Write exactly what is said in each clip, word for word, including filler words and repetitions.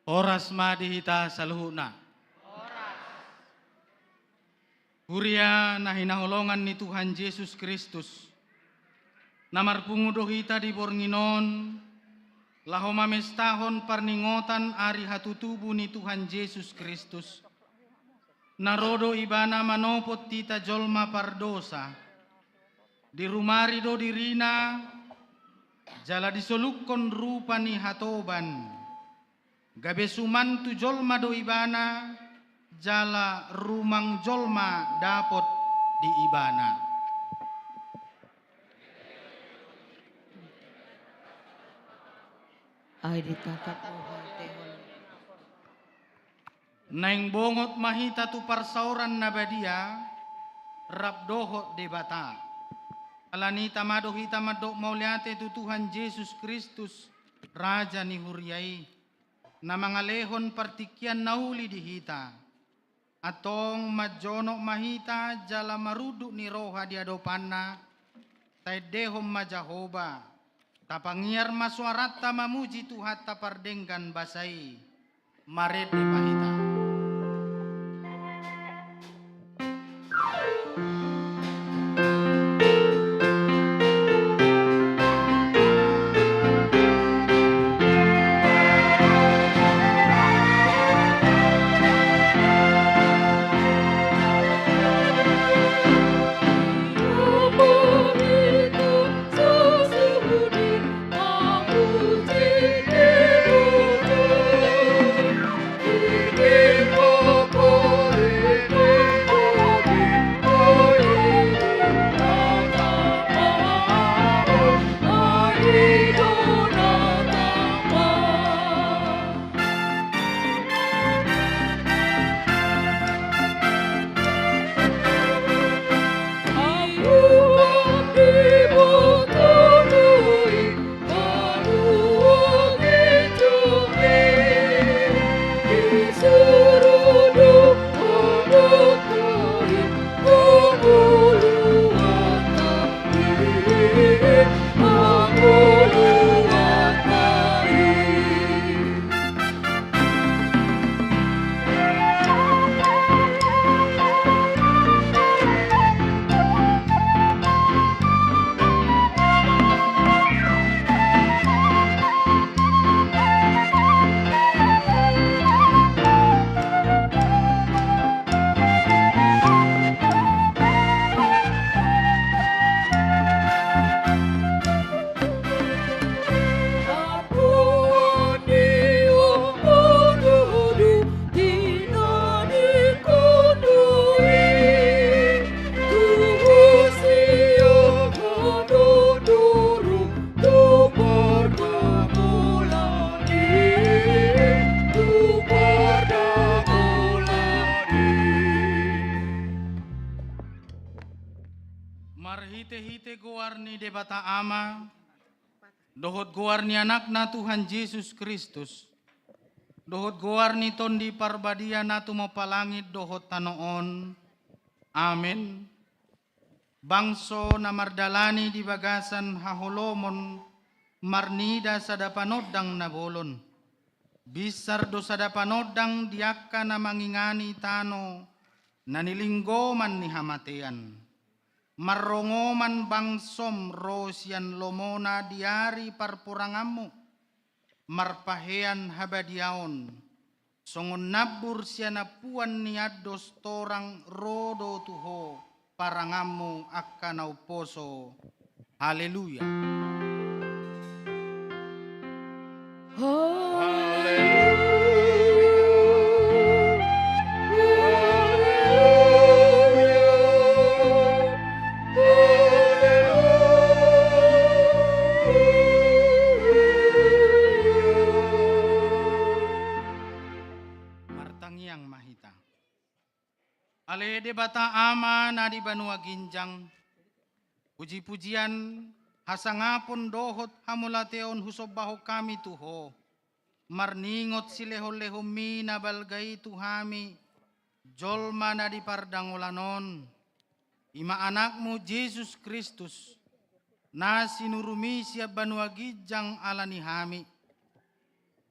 Horas ma di hita saluhutna. Huria na hinaholongan ni Tuhan Jesus Kristus, na marpungu do hita di borngin on, laho mamestahon parningotan ari hatutubu ni Tuhan Jesus Kristus. Na ro do Ibana manopot hita jolma pardosa. Dirumari do dirina, jala disolukkon rupa ni hatoban. Gabe suman tu jolma do Ibana, jala rumang jolma dapot di Ibana. Ai ditangkap Tuhan Tuhan. Naeng bongot ma hita tu parsaoran na badia, rap dohot Debata. Alani i tama do hita mandok mauliate tu Tuhan Jesus Kristus, Raja ni huria i, na mangalehon partingkian na uli di hita. Antong manjonok ma hita jala marunduk ni roha di adopanna, taendehon ma Jahowa, tapangiar ma soaranta mamuji Tuhanta pardenggan basa i. Marende ma hita. Marhite-hite goar ni Debata Ama, dohot goar ni Anakna Tuhan Jesus Kristus, dohot goar ni Tondi Parbadia na tumompa langit dohot tano on. Amen. Bangso na mardalani di bagasan haholomon marnida sada panondang na bolon. Binsar do sada panondang di angka na mangingani tano na nilinggoman ni hamatean. Marrongoman bangsom ro sian lomona di ari parporanganmu, marpahean habadiaon, songon nambur sian ampuan ni andos torang ro do tu ho paranganmu angka na umposo. Haleluya. Haleluya. Haleluya. Martangiang ma hita. Ale Debata Ama na di banua ginjang, puji-pujian, hasangapon dohot hamauliateon husombahon hami tu ho, marningot silehon-lehonmi na balga i tu hami, jolma na di pardangolan on, i ma Anakmu Jesus Kristus, na sinurumi sian banua ginjang alani hami.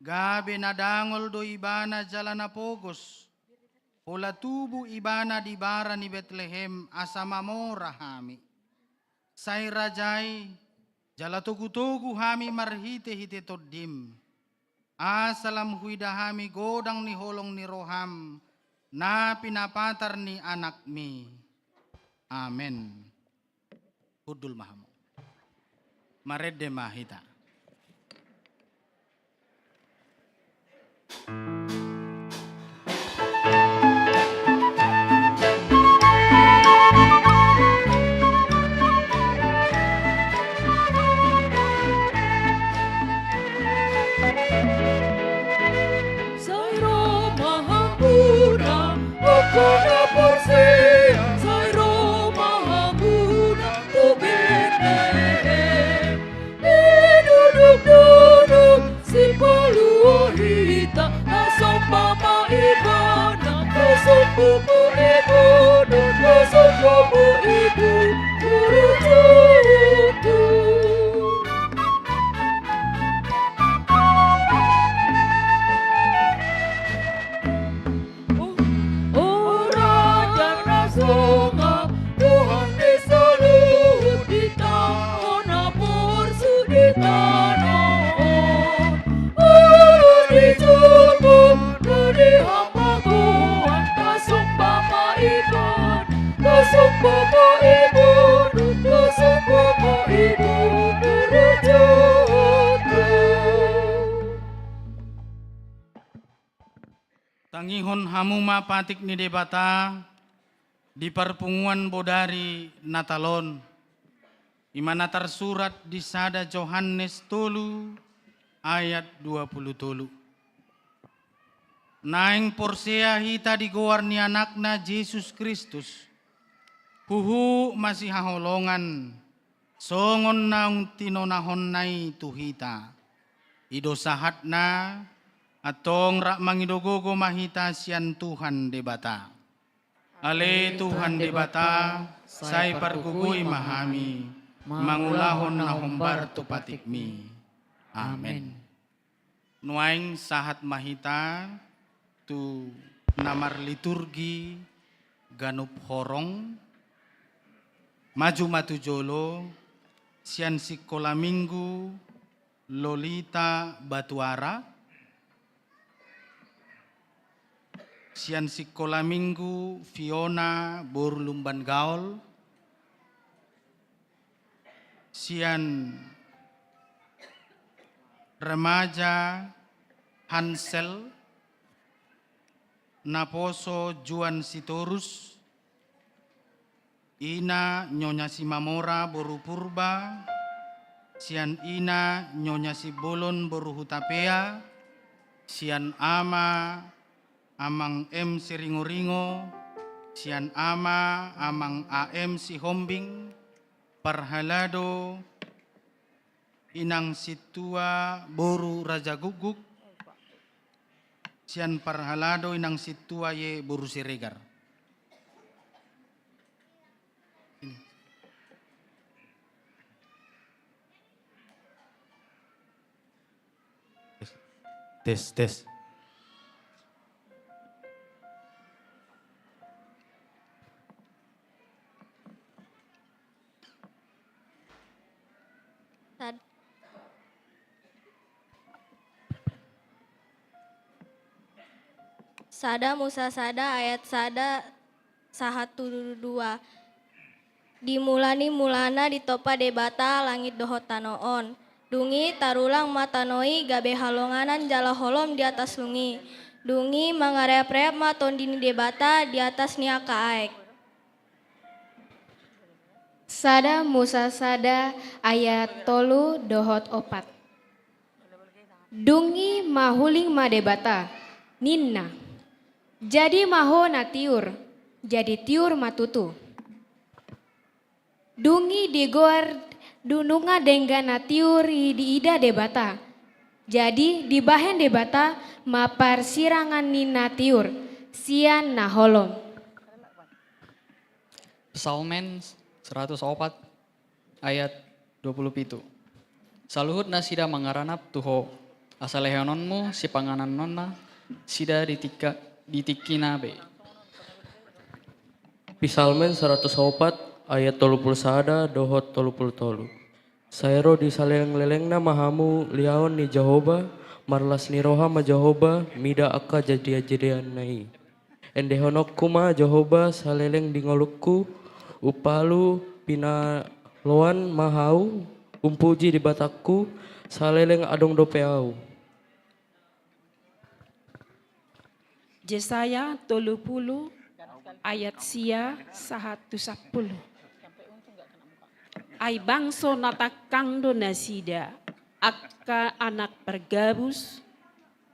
Gabe na dangol do ibana jala na pogos, pola tubu ibana di bara ni Betlehem asa mamora hami. Sai rajai, jala togu-togu hami marhite-hite Tondim. Asa lam huida hami godang ni holong ni roham, na pinapatar ni anakmi. Amen. Hundul ma hamu. Marende ma hita. Sai ro ma hamuna, angka na porsea, sai ro ma hamuna tu Betlehem. Diduduk-duduk sipaluo hita, na somba ma ibana, na somba ma ibana, na somba ma ibana, Tuhan. O Raja na songgop, Tuhan ni saluhut hita, Ho na porsuk di tano on. Olo di jolma, na di hapagoan, tasomba ma ibana, tasomba ma ibana, tasomba ma ibana, Raja. Tangihon hamu ma patik ni Debata di parpunguan bodari Natal on, i ma na tarsurat di sada Johannes tolu ayat dua pulu tolu. Naeng porsea hita di goar ni Anakna Jesus Kristus, huhut masihaholongan, songon naung tinonahonna i tu hita. I do sahatna, antong rap mangido gogo ma hita sian Tuhan Debata. Ale Tuhan Debata, sai pargogoi ma hami, mangulahon na hombar tu patikmi. Amen. Nuaeng sahat ma hita tu na marliturgi ganup horong, maju ma tu jolo, sian sikola minggu Lolita Batuara, sian sikola minggu Fiona boru Lumban Gaol, sian remaja Hansel, naposo Juan Sitorus, ina Nyonya Simamora boru Purba, sian ina Nyonya Sibolon boru Hutapea, sian ama Amang M Siringoringo, sian ama Amang A M Sihombing, parhalado Inang Sintua boru Raja Gukguk, sian parhalado Inang Sintua i boru Siregar. Tes, tes. Sad-, sada Musa sada ayat sada sahat tu dua. Di mula ni mulana ditompa Debata langit dohot tano on. Dung i tarulang ma tano i gabe halonganan jala holom di atas lung i. Dung i mangareapreap ma Tondi ni Debata di atas ni angka aek. Sada Musa sada ayat tolu dohot opat. Dung i mahuling ma Debata, ninna: Jadi ma ho na tiur, jadi tiur ma tutu. Dung i digoar du-, nunga denggan na tiur i diida Debata. Jadi dibahen Debata ma parsirangan ni na tiur sian na holom. Psalmen seratus opat ayat dua pulu pitu. Saluhut nasida mangaranap tu ho, asa lehononmu sipanganonnasida di tingki, di tingkina be. Psalmen saratus opat ayat tolu pulu sada dohot tolu pulu tolu. Sai ro di salelenglelengna ma hamu liaon ni Jahowa, marlas ni roha ma Jahowa mida angka jadejadena i. Endehononku ma Jahowa saleleng di ngolungku, umpalu pinaloan ma ahu, umpuji Debatangku saleleng adong dope ahu. Jesaya tolu pulu ayat sia sahat tu sampulu. Ai bangso na tangkang do nasida, angka anak pargabus,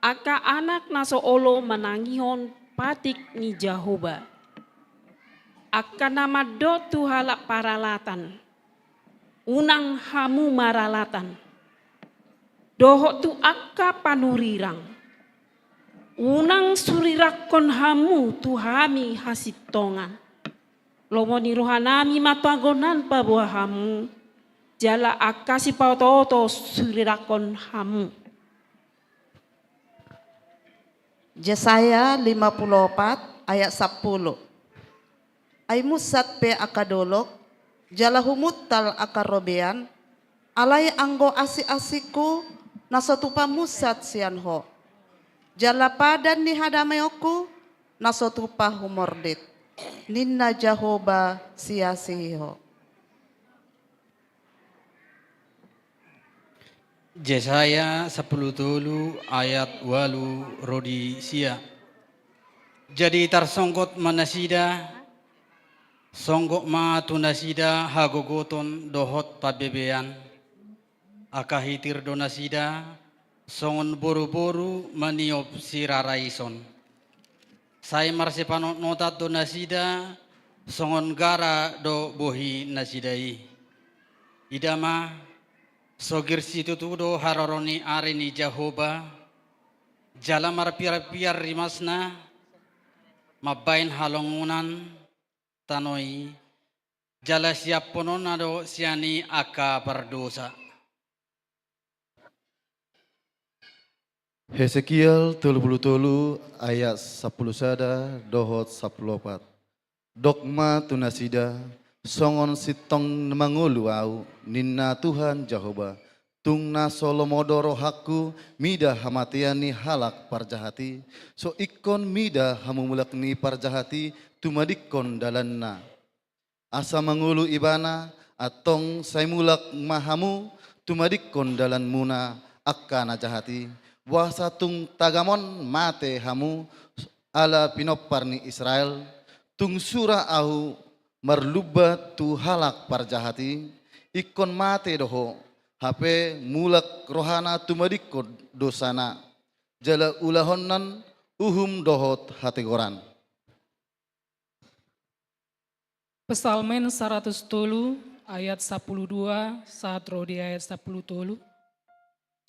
angka anak na so olo manangihon patik ni Jahowa. Angka na mandok tu halak paralatan, unang hamu maralatan. Dohot tu angka panurirang, unang surirangkon hamu tu hami hasintongan. Lomo ni rohanami ma tu agonan paboa hamu, jala angka sipaotooto surirangkon hamu. Jesaya lima pulu opat ayat sampulu. Ai munsat pe angka dolok, jala humuntal angka robean, alai anggo asiasingku na so tupa munsat sian Ho, jala padan ni hadameonku na so tupa humordit, ninna Jahowa siasihi Ho. Jesaya sampulu tolu ayat ualu ro di sia. Jadi tarsonggot ma nasida, songgot ma tu nasida hagogoton dohot pambebean. Angka hitir do nasida, songon boruboru maniop siraraison. Sai marsipanotnotan do nasida, songon gara do bohi nasida i. Ida ma, sogir situtu do haroro ni ari ni Jahowa, jala marpiarpiar rimasna, mambahen halongonan tano i, jala siaphononna do sian i angka pardosa. Hesekiel tolu pulu tolu ayat sampulu sada dohot sampulu opat. Dok ma tu nasida, songon sintong na mangolu ahu, ninna Tuhan Jahowa, tung na so lomo do rohangku mida hamatean ni halak parjahat i, so ingkon mida hamumulak ni parjahat i tumadingkon dalanna. Asa mangolu ibana, antong sai mulak ma hamu tumadingkon dalanmuna angka na jahat i, boasa tung tagamon mate hamu ala pinompar ni Israel, tung sura ahu marlumba tu halak parjahat i, ingkon mate do ho, hape mulak rohana tumadingkon dosana, jala ulahononna uhum dohot hatigoran. Psalmen saratus tolu ayat sampulu dua sahat ro di ayat sampulu tolu.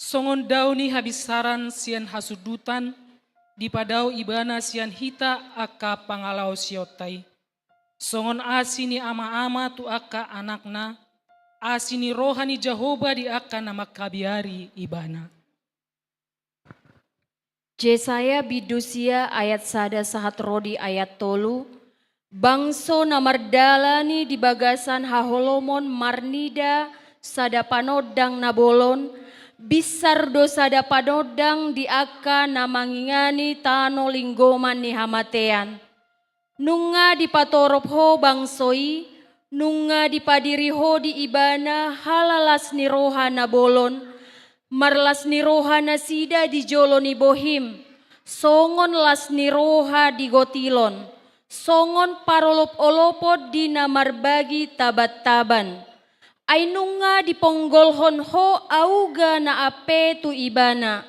Songon dao ni habinsaran sian hasundutan, dipadao ibana sian hita angka pangalaosionta i. Songon asi ni amaama tu angka anakna, asi ni roha ni Jahowa di angka na mangkabiari ibana. Jesaya bindu sia ayat sada sahat ro di ayat tolu. Bangso na mardalani di bagasan haholomon marnida sada panondang na bolon, binsar do sada panondang di angka na mangingani tano linggoman ni hamatean. Nunga dipatorop ho bangso i, nunga dipadiri ho di ibana hala las ni roha na bolon, marlas ni roha nasida di jolo ni bohim, songon las ni roha di gotilon, songon parolopolopon di na marbagi tabantaban. Ai nunga diponggolhon ho auga na ampe tu ibana,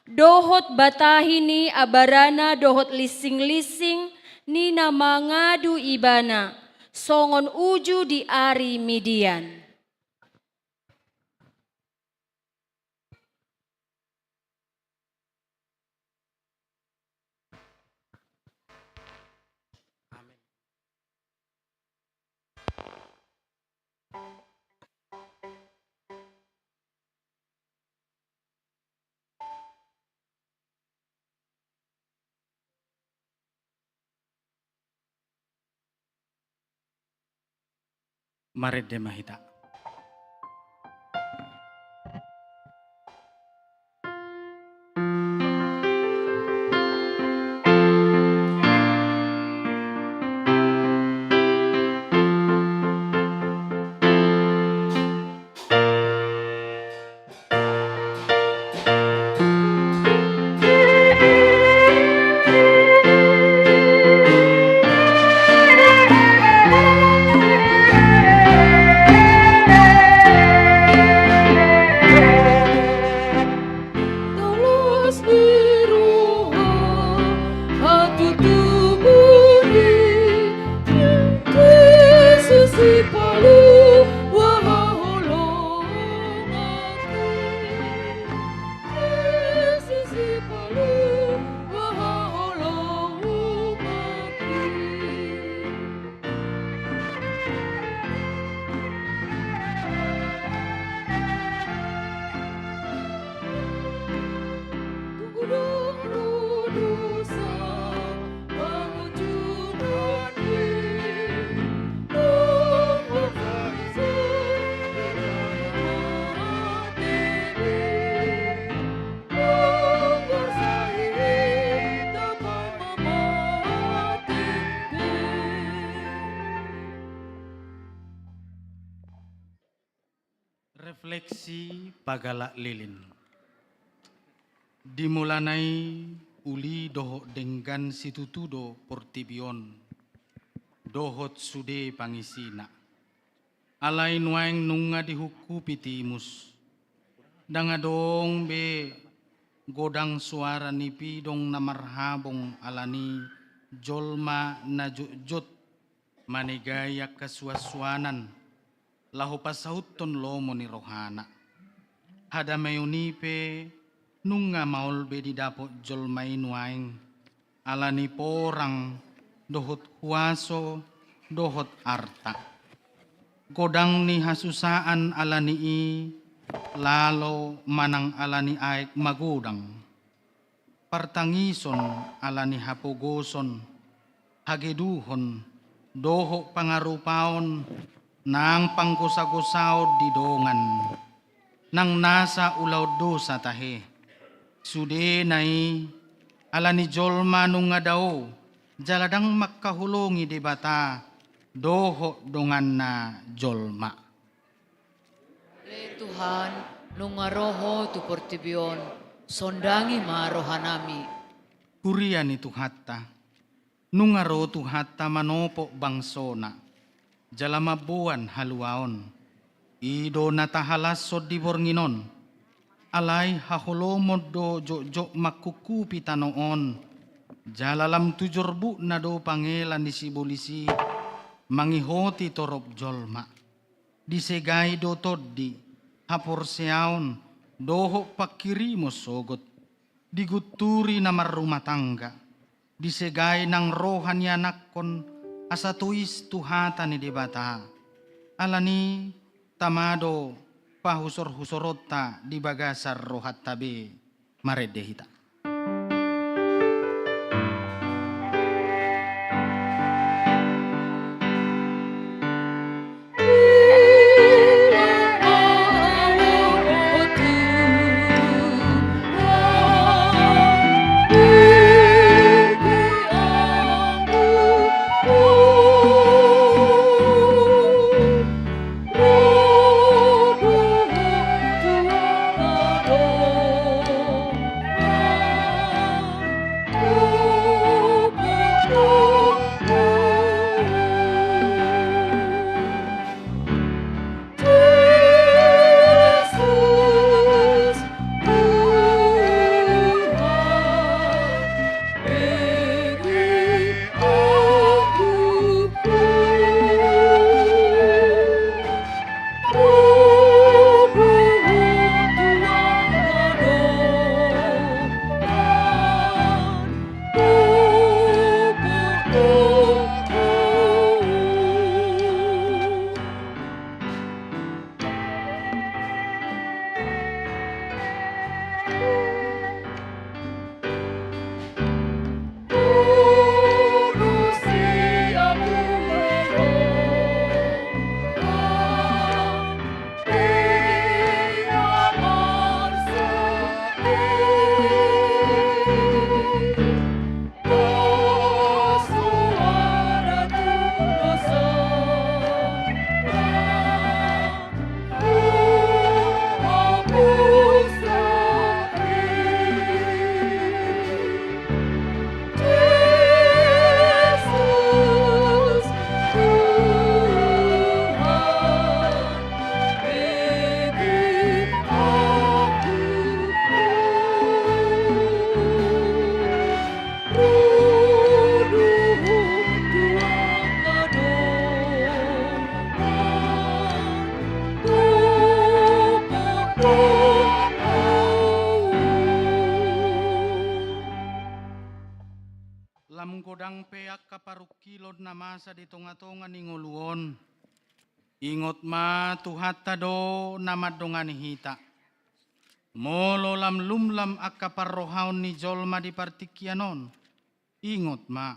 dohot batahi ni abarana dohot lisinglinsing ni na mangadu ibana, songon uju di ari Midian. Marende ma hita. Refleksi pagalak lilin. Di mulana i uli dohot denggan situtu do portibi on dohot sude pangisina. Alai nuaeng nunga dihungkupi timus. Ndang adong be godang suara ni pidong na marhabong ala ni jolma na jotjot manegai angka suansuanan laho pasauthon lomo ni rohana. Hadamaion i pe nunga maol be didapot jolma i nuaeng, ala ni porang dohot huaso dohot arta. Godang ni hasusaan ala ni i lalo manang ala ni aek magodang. Partangison ala ni hapogoson, hageduhon, dohot pangarupaon nang panggosagosaon di dongan. Nang nasa ulaon dosa tahe. Sudena i ala ni jolma nunga dao, jala ndang mangkaholongi Debata dohot donganna jolma. Ale Tuhan, nunga ro Ho tu portibi on, sondangi ma rohanami. Huria ni Tuhanta, nunga ro Tuhanta manopot bangsona, jala mamboan haluaon. I do na tahalashon di borngin on, alai haholomon do jotjot manghungkupi tano on, jala lam tu jorbutna do pangela ni sibolis i mangihoti torop jolma. Disegai do tondi, haporseaon, dohot pangkirimon sogot. Digunturi na marrumah tangga, disegai nang roha ni anakkon asa tois tu hata ni Debata. Ala ni i tama do pahusorhusoronta di bagasan rohanta be. Marende hita. Godang pe angka parungkilon na masa di tonga-tonga ni ngolu on, ingot ma Tuhanta do na mandongani hita. Molo lam lumlam angka parrohaon ni jolma di partingkian on, ingot ma,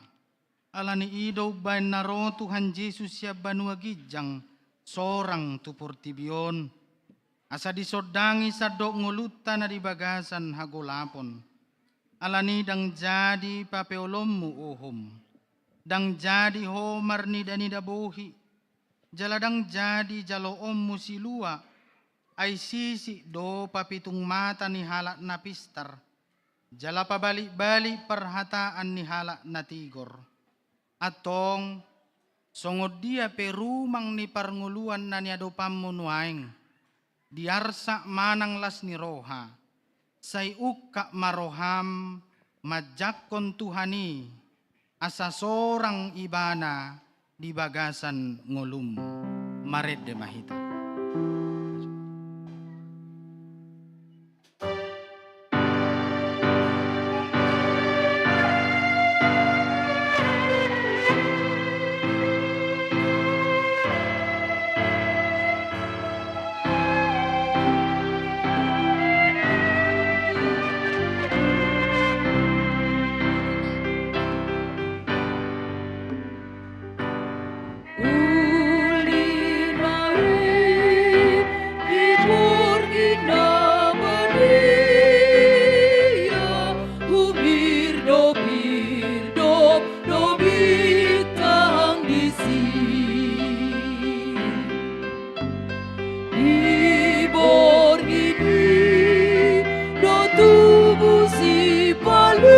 ala ni i do umbahen na ro Tuhan Jesus sian banua ginjang sorang tu portibi on, asa disondangi sandok ngolunta na di bagasan hagolapon. Ala ni i ndang jadi papeolonmu uhum, ndang jadi ho marnida-nida bohi, jala ndang jadi jaloonmu silua, ai sisik do papitung mata ni halak na pistar, jala pabalik-balik parhataan ni halak na tigor. Antong, songon dia pe rumang ni parngoluan na niadopanmu nuaeng, di arsak manang las ni roha, sai ungkap ma roham manjangkon Tuhan i, asa sorang Ibana di bagasan ngolum. Marende ma hita. Uli nai di borngin na badia, humirdop-irdop do bintang disi. Di borngin i do tubu Sipalua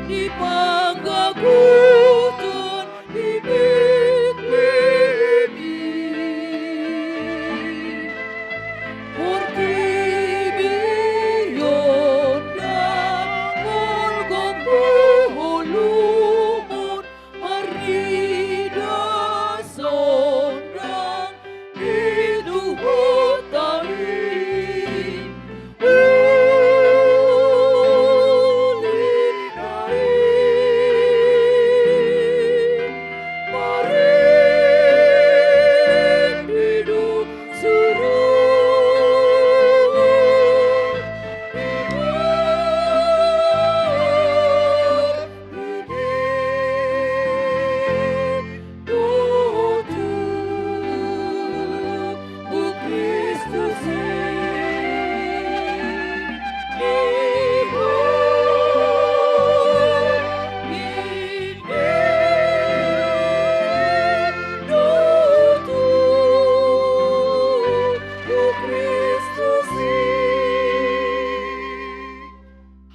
di panggabuton di Betlehem i. Portibi on ndang olo gomgom dohot holomon, marnida sondang di Tuhanta i. Uli nai marende do surat.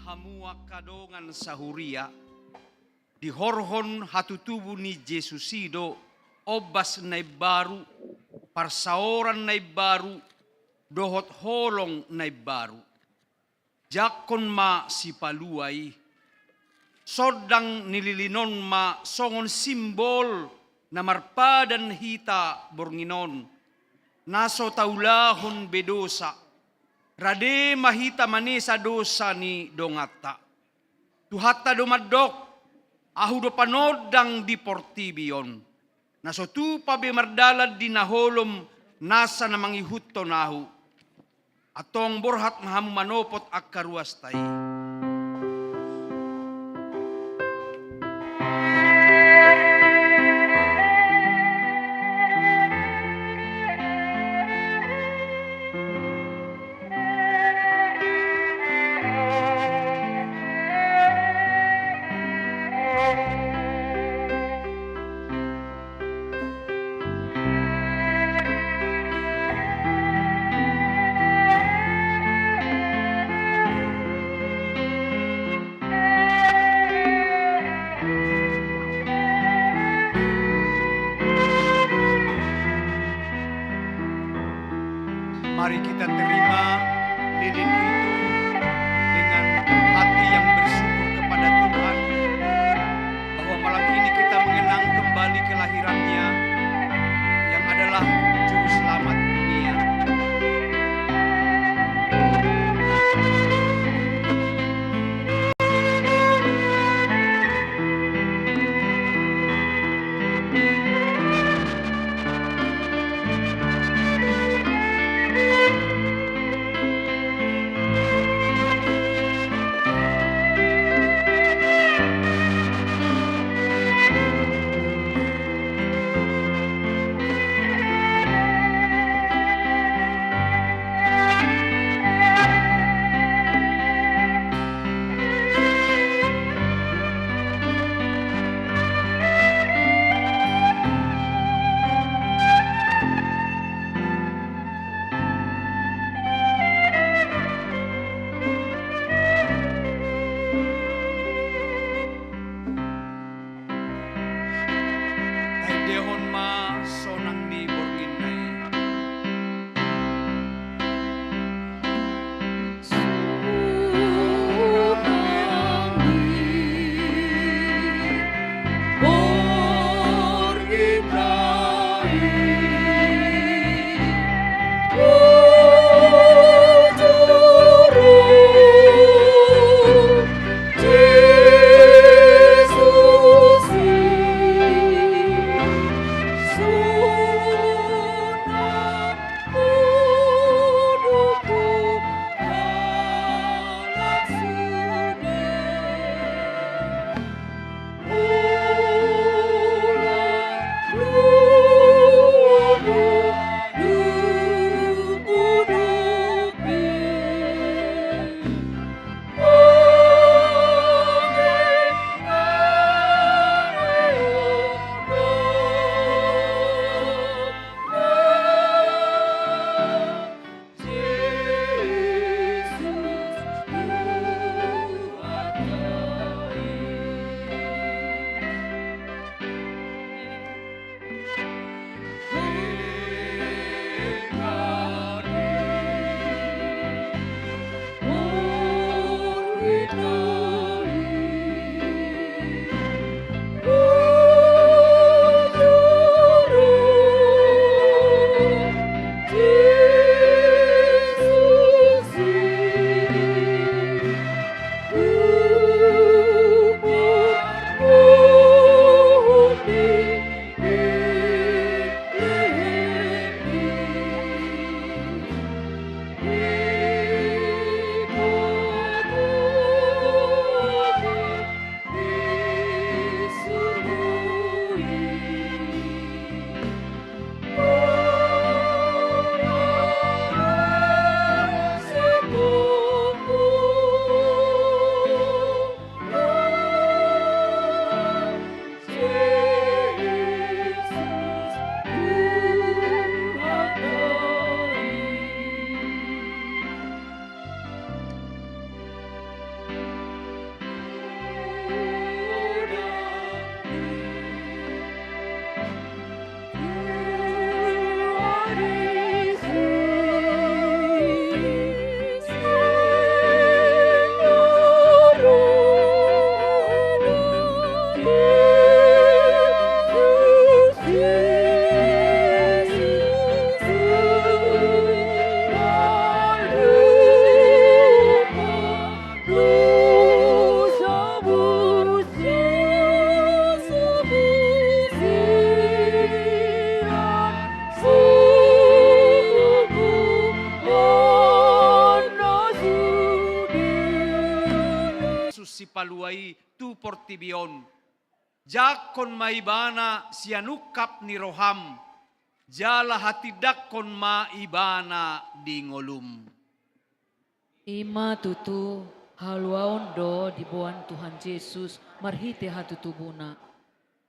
Hamu angka dongan sahuria, dihorhon hatutubu ni Jesus i do ombas na imbaru, parsaoran na imbaru, dohot holong na imbaru. Jangkon ma Sipalua i, sondang ni lilin on ma songon simbol na marpadan hita borngin on, na so taulahon be dosa, rade ma hita manesa dosa ni donganta. Tuhanta do mandok, ahu do panondang di portibi on, na so tupa be mardalan di na holom nasa na mangihuthon ahu. Antong borhat ma hamu manopot angka ruasta i. Sipalua i tu portibi on. Jangkon ma ibana sian ungkap ni roham, jala hatindangkon ma ibana di ngolum. I ma tutu, haluaon do diboan Tuhan Jesus marhite hatutubuna.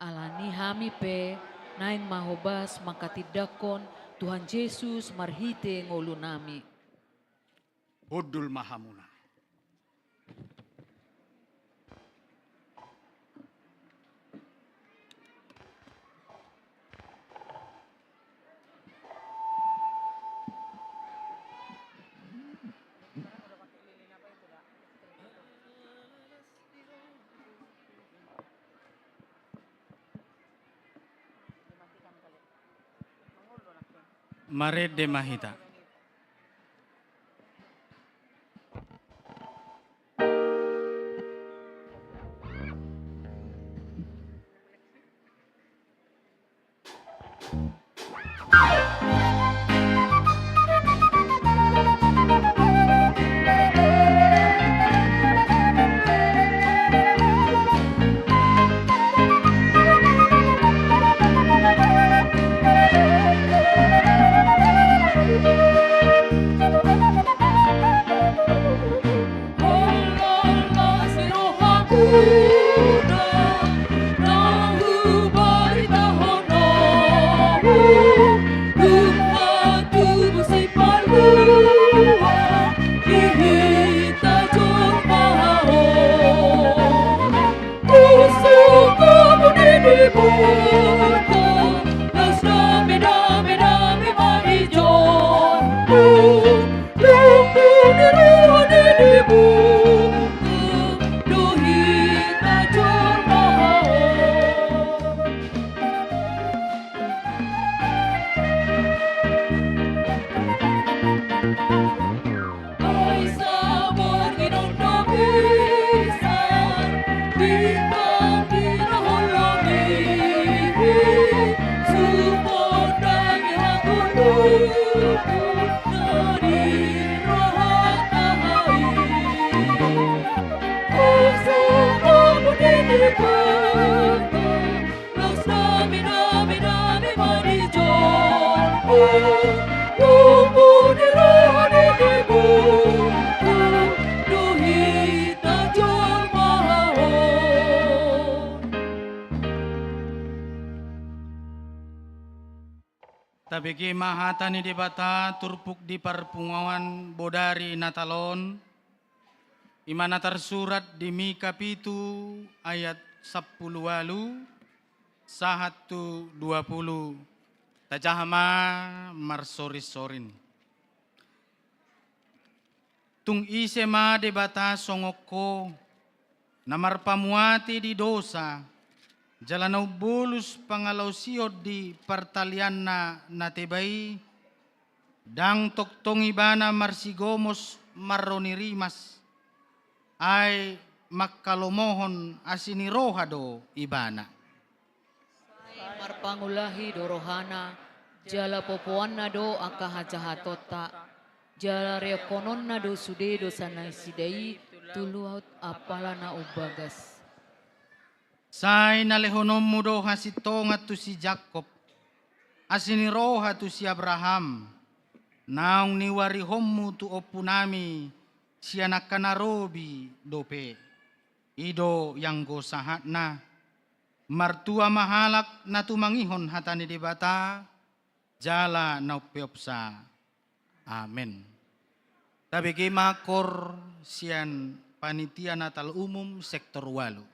Alani hami pe, naeng ma hobas mangkatindangkon Tuhan Jesus marhite ngolunami. Hundul ma hamuna. Marende ma hita. Tabege ma hata ni Debata turpuk di parpunguan bodari Natal on, i ma na tarsurat di Mika pitu ayat sampulu ualu sahat tu dua pulu. Tajaha ma marsorinsorin. Tung ise ma Debata songon Ho, na marpamuati di dosa, jala na umbolus pangalaosion di partalianna na teba i, ndang tongtong ibana marsigomos marro ni rimas, ai mangkalomohon asi ni roha do ibana. Sai marpangulahi do rohana, jala popoanna do angka hajahatonta, jala reonghononna do sude dosa nasida i tu laut ampara na umbagas. Sai na lehononmu do hasintongan tu si Jakkob, asi ni roha tu si Abraham, naung niuarihonmu tu ompunami sian angka na robi dope. I do ianggo sahatna. Martua ma halak na tumangihon hata ni Debata, jala na umpeopsa. Amen. Tabege ma kor sian panitia Natal umum sektor ualu.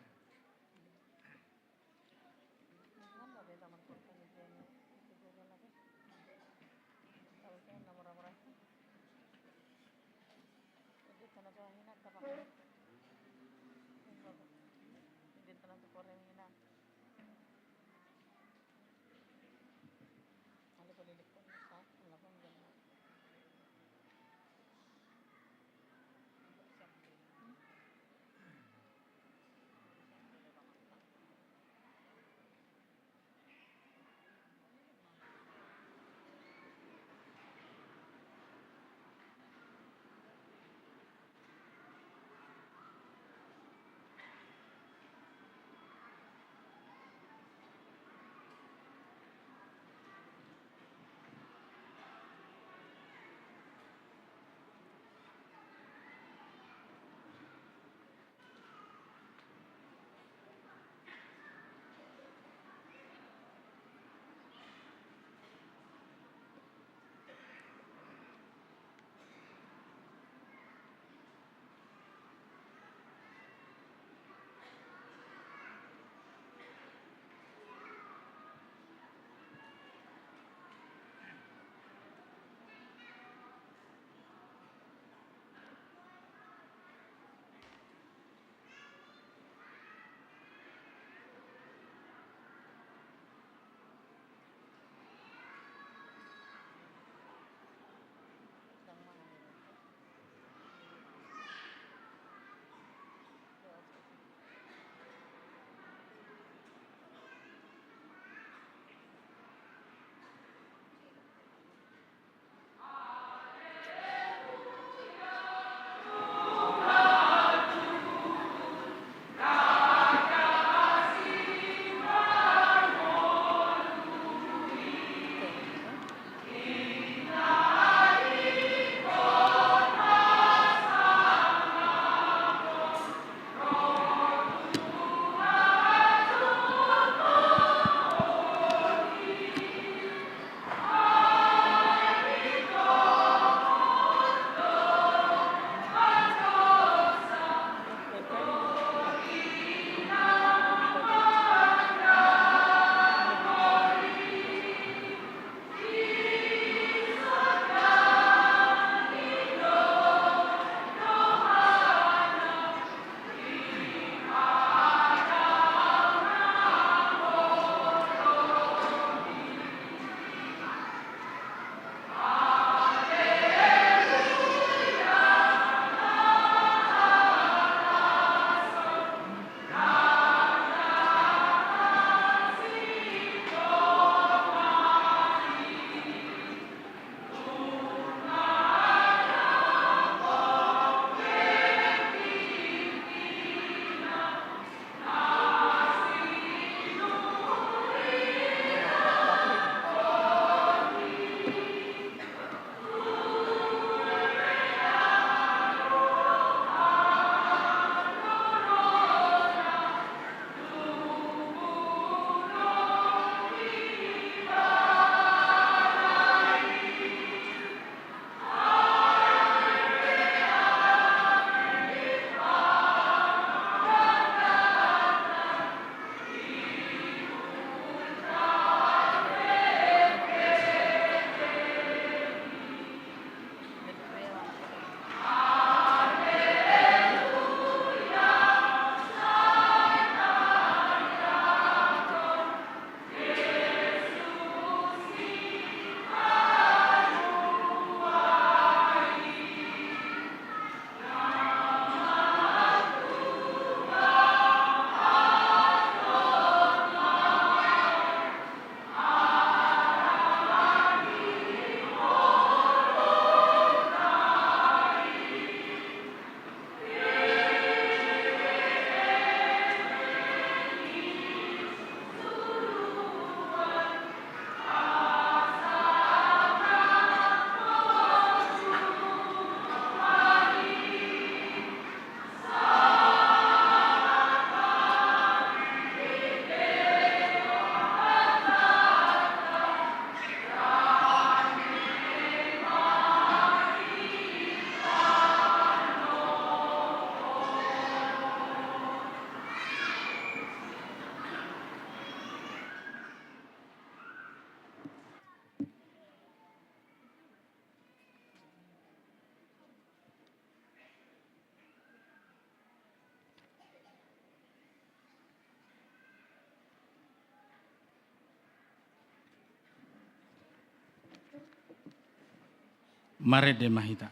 Marende ma hita.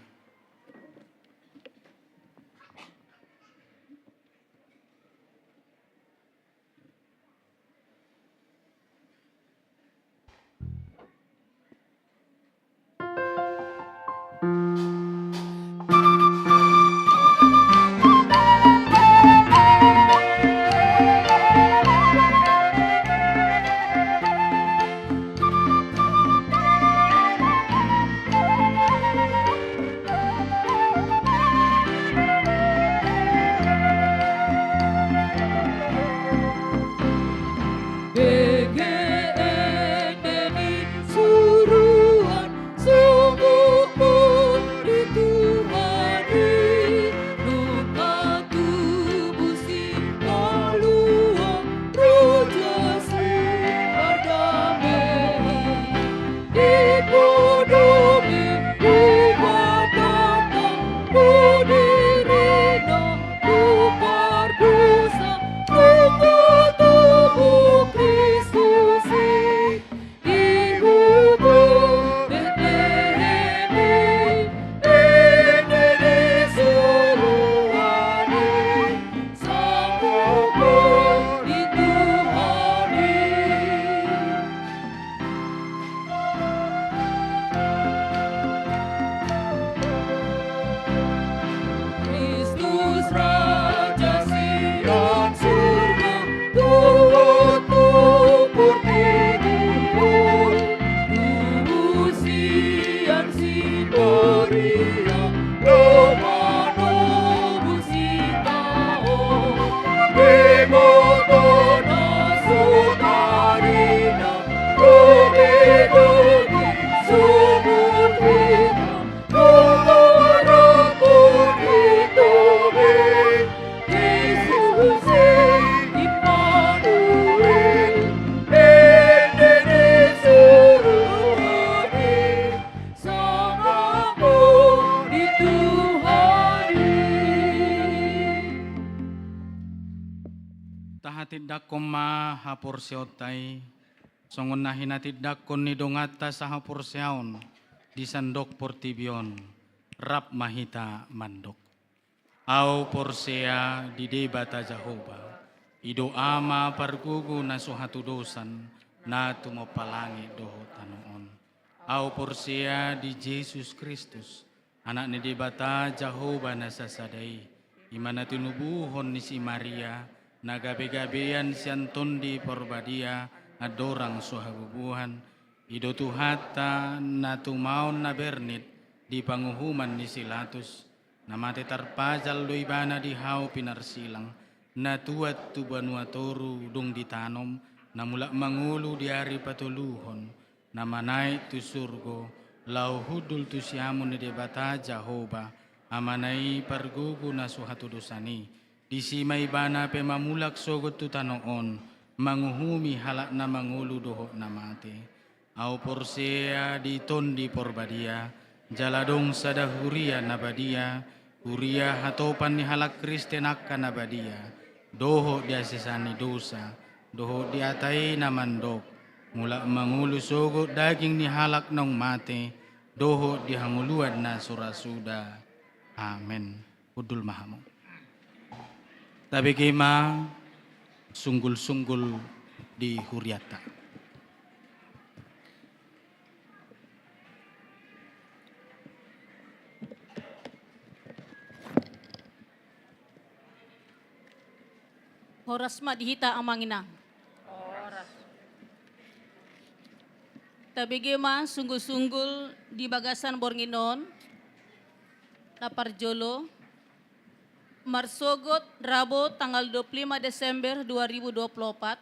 Tahatindangkon ma haporseaonta i, songon na hinatindangkon ni donganta sahaporseaon di sandok portibi on. Rap ma hita mandok. Ahu porsea di Debata Jahowa, i do Ama pargogo na so hatudosan, na tumompa langit dohot tano on. Ahu porsea di Jesus Kristus, Anak ni Debata Jahowa na sasada i, i ma na tinubuhon ni si Maria, na gabegabean sian Tondi Parbadia, andorang so habubuhan, i do Tuhanta na tumaon na bernit di panguhuman ni si Pilatus, na mate tarpajal do ibana di hau pinarsilang, na tuat tu banua toru dung ditanom, na mulak mangolu di ari patoluhon, na manaek tu surgo, laho hundul tu siamun ni Debata Jahowa, Amana i pargogo na so hatudosan i, disi ma ibana pe mamulak sogot tu tano on, manguhumi halak na mangolu dohot na mate. Ahu porsea di Tondi Parbadia, jala adong sada huria na badia, huria hatopan ni halak Kristen angka na badia, dohot di hasesaan ni dosa, dohot di hata i na mandok, mulak mangolu sogot daging ni halak naung mate, dohot di hangoluan na so ra suda. Amen. Hundul ma hamu. Tabege ma sunggul-sunggul di hurianta. Horas ma di hita amang inang. Horas. Tabege ma sunggul-sunggul di bagasan borngin on. Na parjolo, marsogot Rabo tanggal dua puluh lima Desember dua ribu dua puluh opat,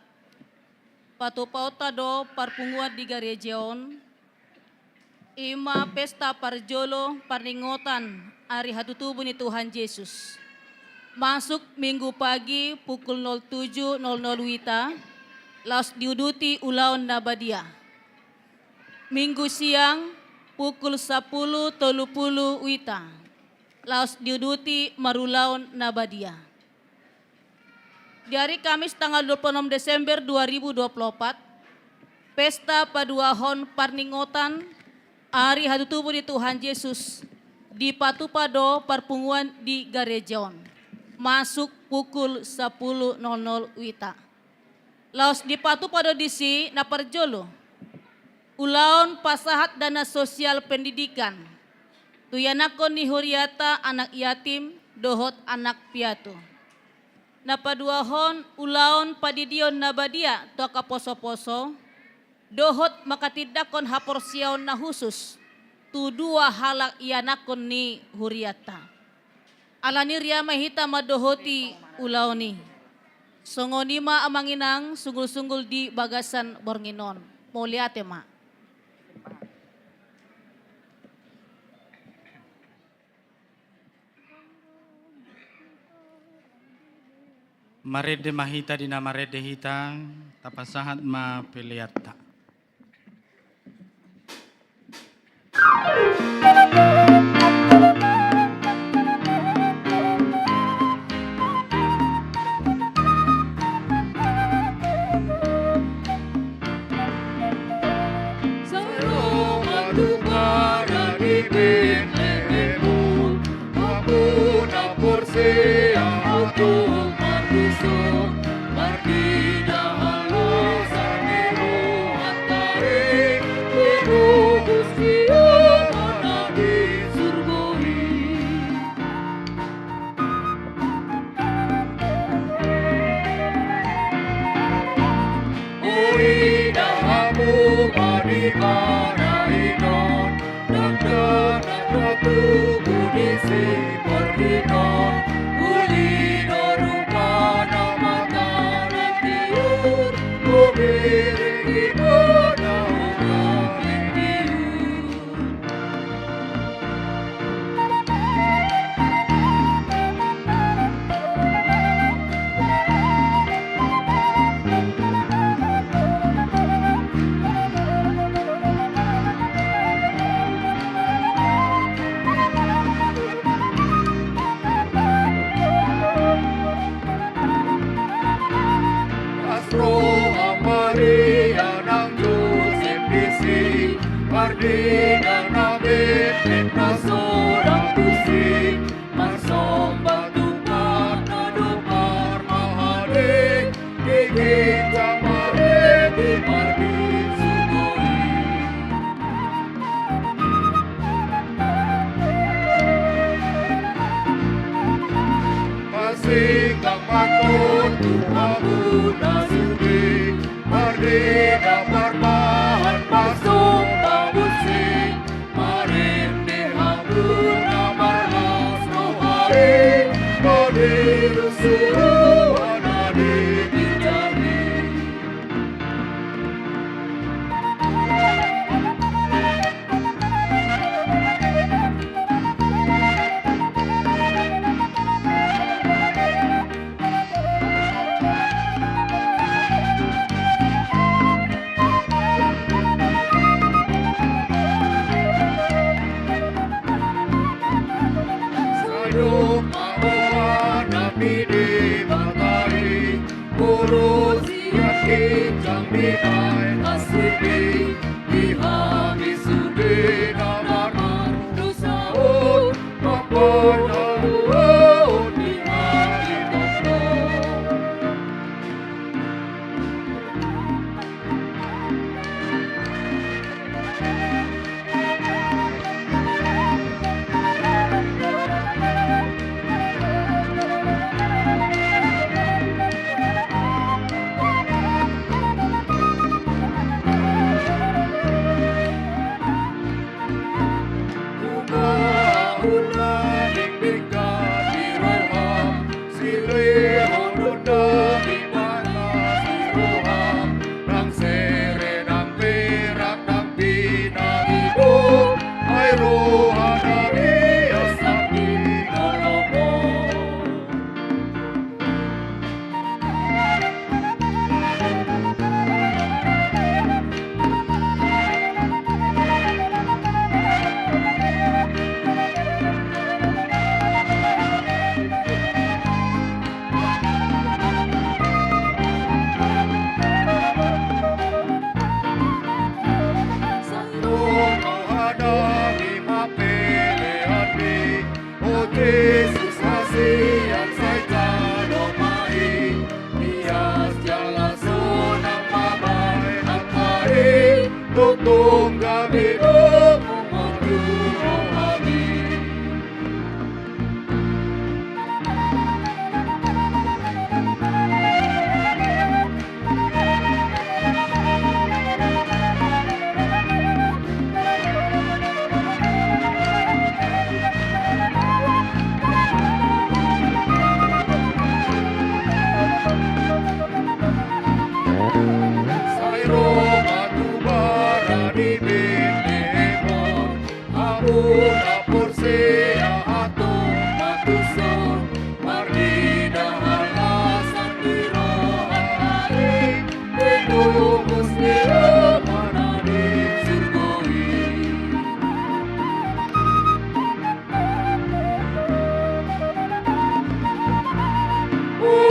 patupaonta do parpunguan di gareja on, i ma pesta parjolo parningotan ari hatutubu ni Tuhan Jesus. Masuk Minggu pagi pukul nol tujuh nol nol wita, laos diuduti ulaon na badia. Minggu siang pukul sapuluh tolu puluh wita, laos diuduti marulaon na badia. Di ari Kamis tanggal dua puluh enam Desember dua ribu dua puluh opat, pesta paduahon parningotan Ari hatutubu ni Tuhan Jesus, dipatupa do parpunguan di gareja on. Masuk pukul sapuluh nol nol wita. Laos dipatupa do disi na parjolo. Ulaon pasahat dana sosial pendidikan tu ianakhon ni huriata anak yatim dohot anak piatu. Na paduahon ulaon pandidion na badia tu angka poso-poso, dohot manghatindanghon haporseaon na husus tu dua halak ianakhon ni hurianta. Alani i ria ma hita mandohoti ulaon i. Songon i ma amang inang sunggul-sunggul di bagasan borngin on. Mauliate ma. Marende ma hita di na marende hita, tapasahat ma peleanta. Sai ro ma tu bara di Betlehem, hamu na porsea antong mardosa, marnida halosa ni rohanta i, tinobus di Ama na di surgo i. Ui, ida hamu ma di bara i non, dakdanak na tubu di si portibi, uli do rupana mata na tiur, hubereng ibana uga tiur. Las roha Maria nang Josep disi, marnida na bentek na so ra tusi, marsomba tu Tuhan na domar mahali, di ginjang marende mardi surgo i. Pasingkap ma tutu hamu na sude, marnida parbahan pasomba musik, marende hamu na marlas roha i, na di suruan na di ginjang i. Sai dok ma ho anak ni Debata i, Urusian ginjang ni naeng asing i, di hami sude na mardosa on, mambotohon di hami tongtong.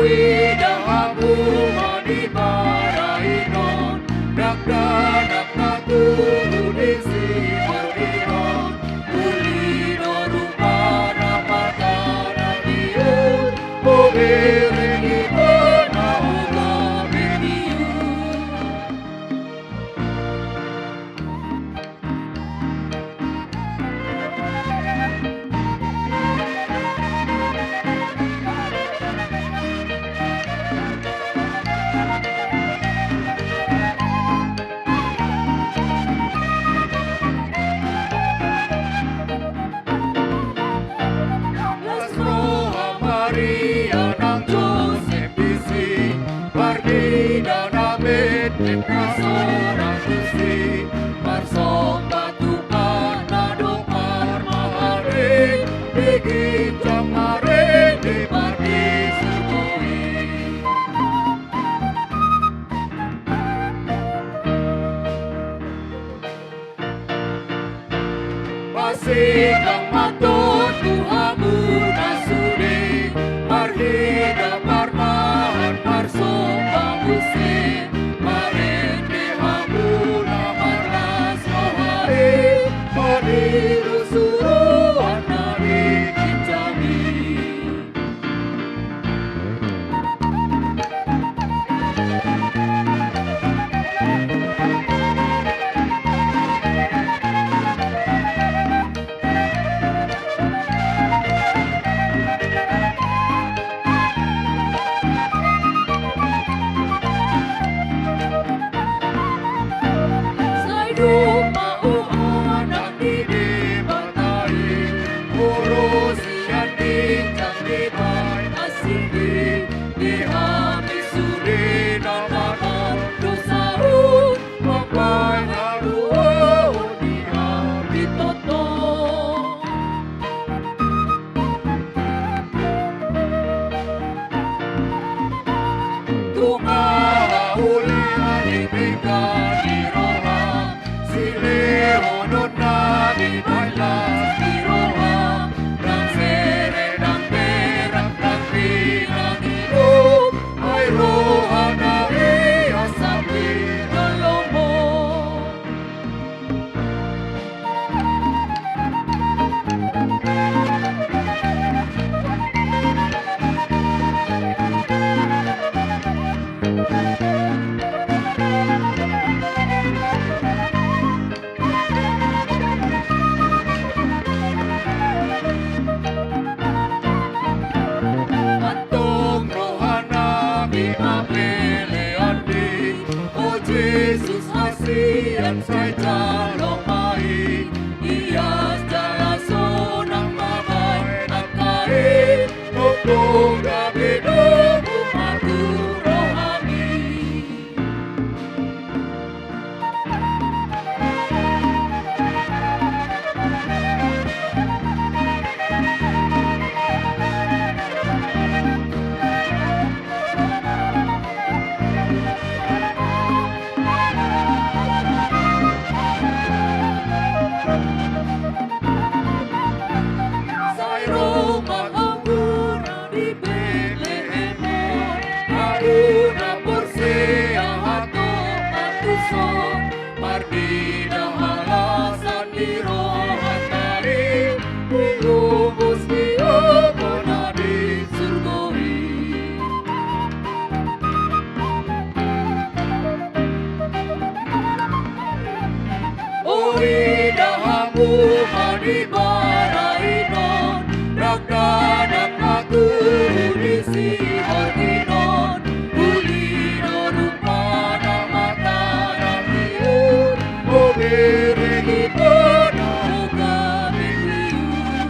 Ida hamu ma di parainon, dakdanak na tubu di siborngin on, uli do rupana mata na biur, o bere ni bona o gabe biur. Las roha Maria nang Josep disi, marnida na metmet na so ra tusi, marsomba tu Kana do parmahan i, di ginjang marende pardisurgo i. Pasingang ma tutu hamu na sude, marnida parmahan marsomba muse, marende hamu na marlas roha i, madiru suruan na di ginjang i. Sai domma ho anak ni Debata i, hurosi sian ginjang ni bae asing i, di hami sude na manang dosa on, mambaen haluaon di hami tongtong. Tung aha uli ni bengka ni roha, silehononna di baen las ni roha, ndang sere ndang perak ndang pinang inum, ai roha na ias sampe jolomon. Antong rohanami mapelean di, o Jesus hasian sai jalo ma i, ias jala sonang ma baen angka i, nungnung gabe domu ma tu rohami. Sai ro ma hamu na di Betlehem on, hamu na porsea hatop antuson, marnida halasan ni rohanta i, di lubus ni Ama na di surgo i. O ida hamu ma di parainon, dakdanak na tubu di siborngin on, uli do rupana mata na biur, o bere ni bona o gabe biur.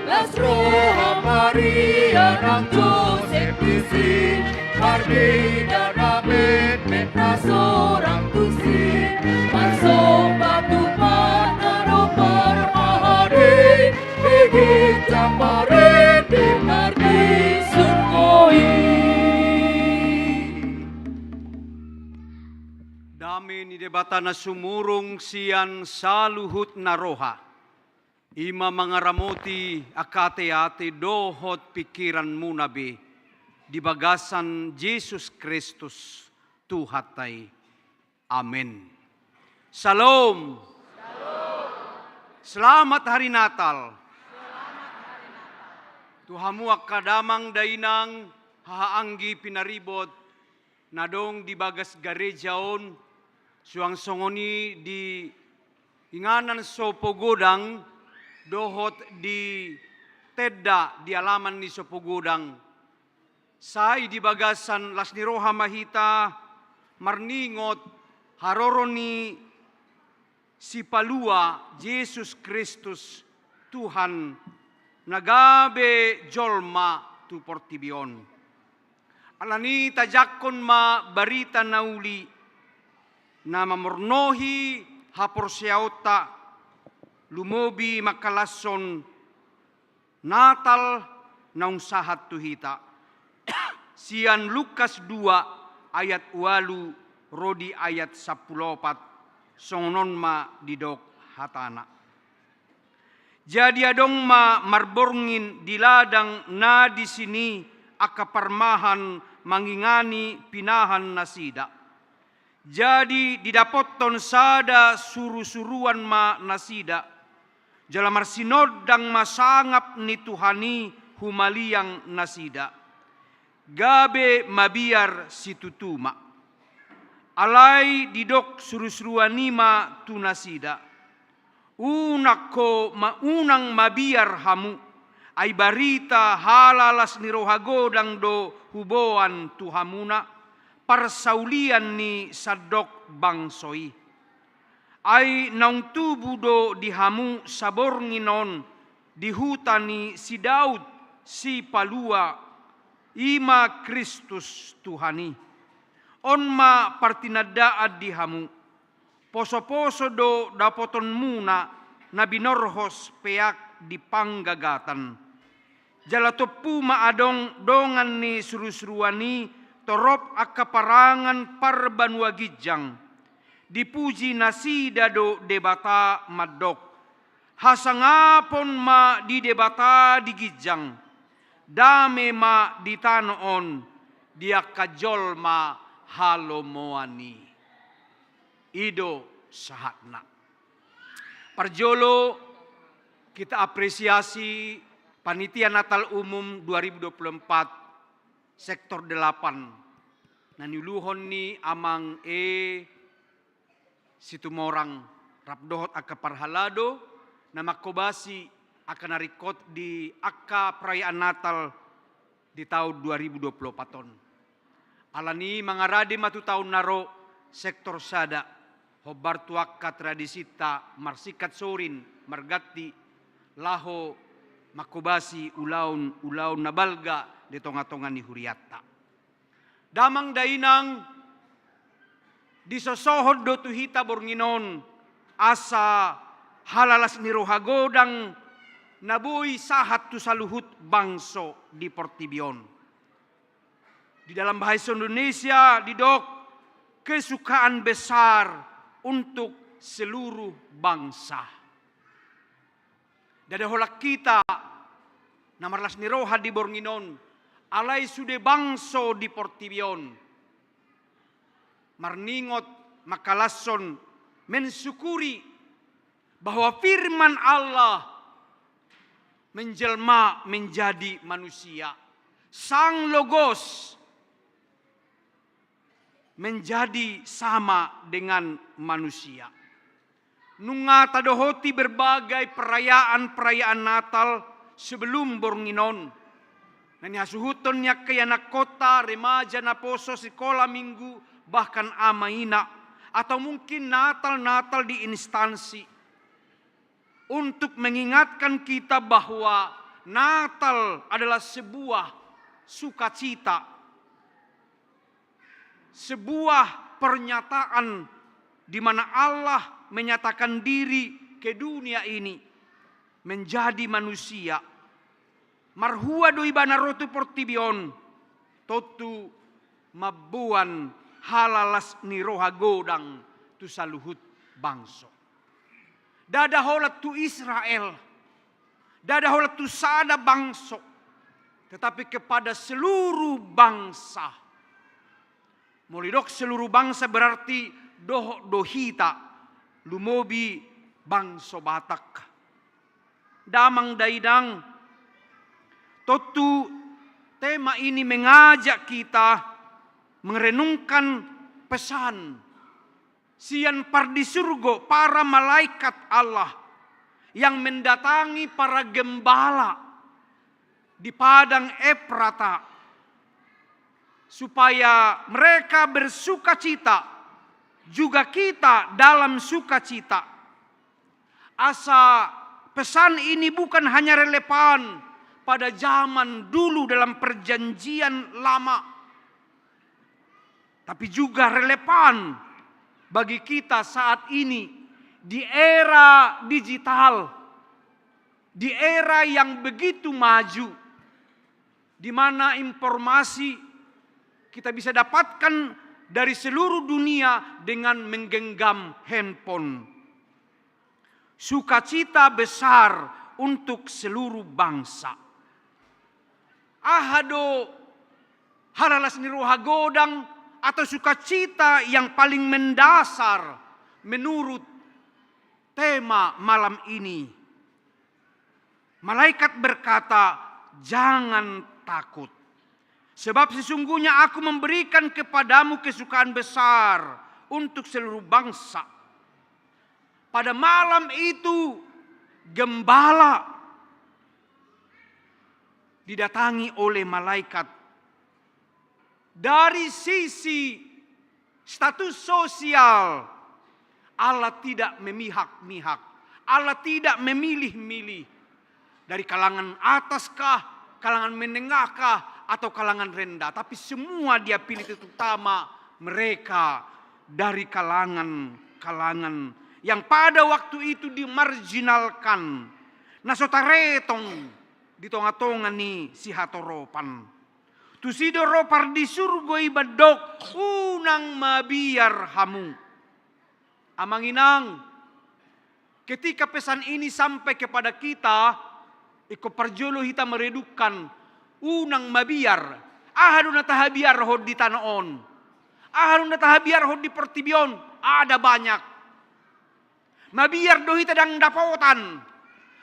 Las roha Maria nang Josep disi, marnida na metmet na so ra tusi, marsom Dame ni Debata na sumurung sian saluhut na roha, i ma mangaramoti angka ateate dohot pingkiranmuna be, di bagasan Jesus Kristus Tuhanta i. Amen. Syalom. Selamat Hari Natal. Tu hamu angka damang dainang, hahaanggi pinaribot na adong di bagas gareja on, suang songon i di inganan Sopo Godang dohot di tenda di alaman ni Sopo Godang. Sai di bagasan las ni roha ma hita marningot haroro ni Sipalua Jesus Kristus Tuhan na gabe jolma tu portibi on. Alani tajangkon ma barita na uli na mamornohi haporseaonta, lumobi mangkalashon Natal naung sahat tu hita. Sian Lukas dua ayat ualu ro di ayat sampulu opat, songon on ma didok hatana. Jadi adong ma marborngin di ladang na disi ni angka parmahan mangingani pinahan nasida. Jadi didapothon sada surusuruan ma nasida, jala marsinondang ma sangap ni Tuhan i humaliang nasida, gabe mabiar situtu ma. Alai didok surusuruan i ma tu nasida, Unang ho ma, unang mabiar hamu, ai barita halalas ni roha godang do huboan tu hamuna, parsaulian ni sandok bangso i. Ai naung tubu do di hamu saborngin on di huta ni si Daud Sipalua, i ma Kristus Tuhan i. On ma partinandaan di hamu. Posoposo do dapotonmuna na binorhos peak di panggagatan. Jala tompu ma adong dongan ni surusuruan i torop angka parangan parbanua ginjang. Dipuji nasida do Debata mandok, hasangapon ma di Debata di ginjang, dame ma di tano on di angka jolma halomoan i. I do sahatna. Parjolo kita apresiasi Panitia Natal Umum dua ribu dua puluh empat Sektor delapan na niuluhon ni Amang E Situmorang rap dohot angka parhalado na mangkobasi angka na ringkot di angka perayaan Natal di taon dua ribu dua puluh opat on. Alani mangarade ma tu taon na ro sektor sada, hombar tu angka tradisinta marsingkat sorin marganti laho mangkobasi ulaon, ulaon na balga di tongatonga ni hurianta. Damang dainang, disosohon do tu hita borngin on asa halalas ni roha godang na boi sahat tu saluhut bangso di portibi on. Di dalam bahasa Indonesia didok kesukaan besar untuk seluruh bangsa. Ndada holan hita na marlas ni roha di borngin on, alai sude bangso di portibi on marningot mangkalashon, mensyukuri bahwa firman Allah menjelma menjadi manusia. Sang Logos menjadi sama dengan manusia. Nunga tadohoti berbagai perayaan-perayaan Natal sebelum borngin on. Na nihasuhuton ni angka ianakhonta, remaja, naposo, sikola minggu, bahkan ama ina, atau mungkin Natal-Natal di instansi. Untuk mengingatkan kita bahwa Natal adalah sebuah sukacita, sebuah pernyataan di mana Allah menyatakan diri ke dunia ini menjadi manusia. Marhua do Ibana ro tu portibi on, tontu mamboan halalas ni roha godang tu saluhut bangso. Ndada holan tu Israel, ndada holan tu sada bangso, tetapi kepada seluruh bangsa. Molo didok seluruh bangsa berarti dohot do hita, lumobi bangso Batak. Damang dainang, tontu tema ini mengajak kita merenungkan pesan sian pardisurgo, para malaikat Allah yang mendatangi para gembala di padang Efrata, supaya mereka bersukacita, juga kita dalam sukacita. Asa pesan ini bukan hanya relevan pada zaman dulu dalam Perjanjian Lama, tapi juga relevan bagi kita saat ini di era digital, di era yang begitu maju, di mana informasi kita bisa dapatkan dari seluruh dunia dengan menggenggam handphone. Sukacita besar untuk seluruh bangsa. Aha do halalas ni roha godang atau sukacita yang paling mendasar menurut tema malam ini? Malaikat berkata, "Jangan takut. Sebab sesungguhnya aku memberikan kepadamu kesukaan besar untuk seluruh bangsa." Pada malam itu, gembala didatangi oleh malaikat. Dari sisi status sosial, Allah tidak memihak-mihak, Allah tidak memilih-milih. Dari kalangan atas kah, kalangan menengah kah, atau kalangan rendah. Tapi semua Dia pilih, terutama mereka dari kalangan-kalangan yang pada waktu itu dimarginalkan. Na so taretong di tonga-tonga ni sihatoropan. Tusi do ro pardisurgo i mandok, "Unang mabiar hamu." Amang inang, ketika pesan ini sampai kepada kita, ingkon parjolo hita meredukkan, unang mabiar. Aha do na tahabiarhon di tano on? Aha do na tahabiarhon di portibi on? Ada banyak. Mabiar do hita ndang dapotan.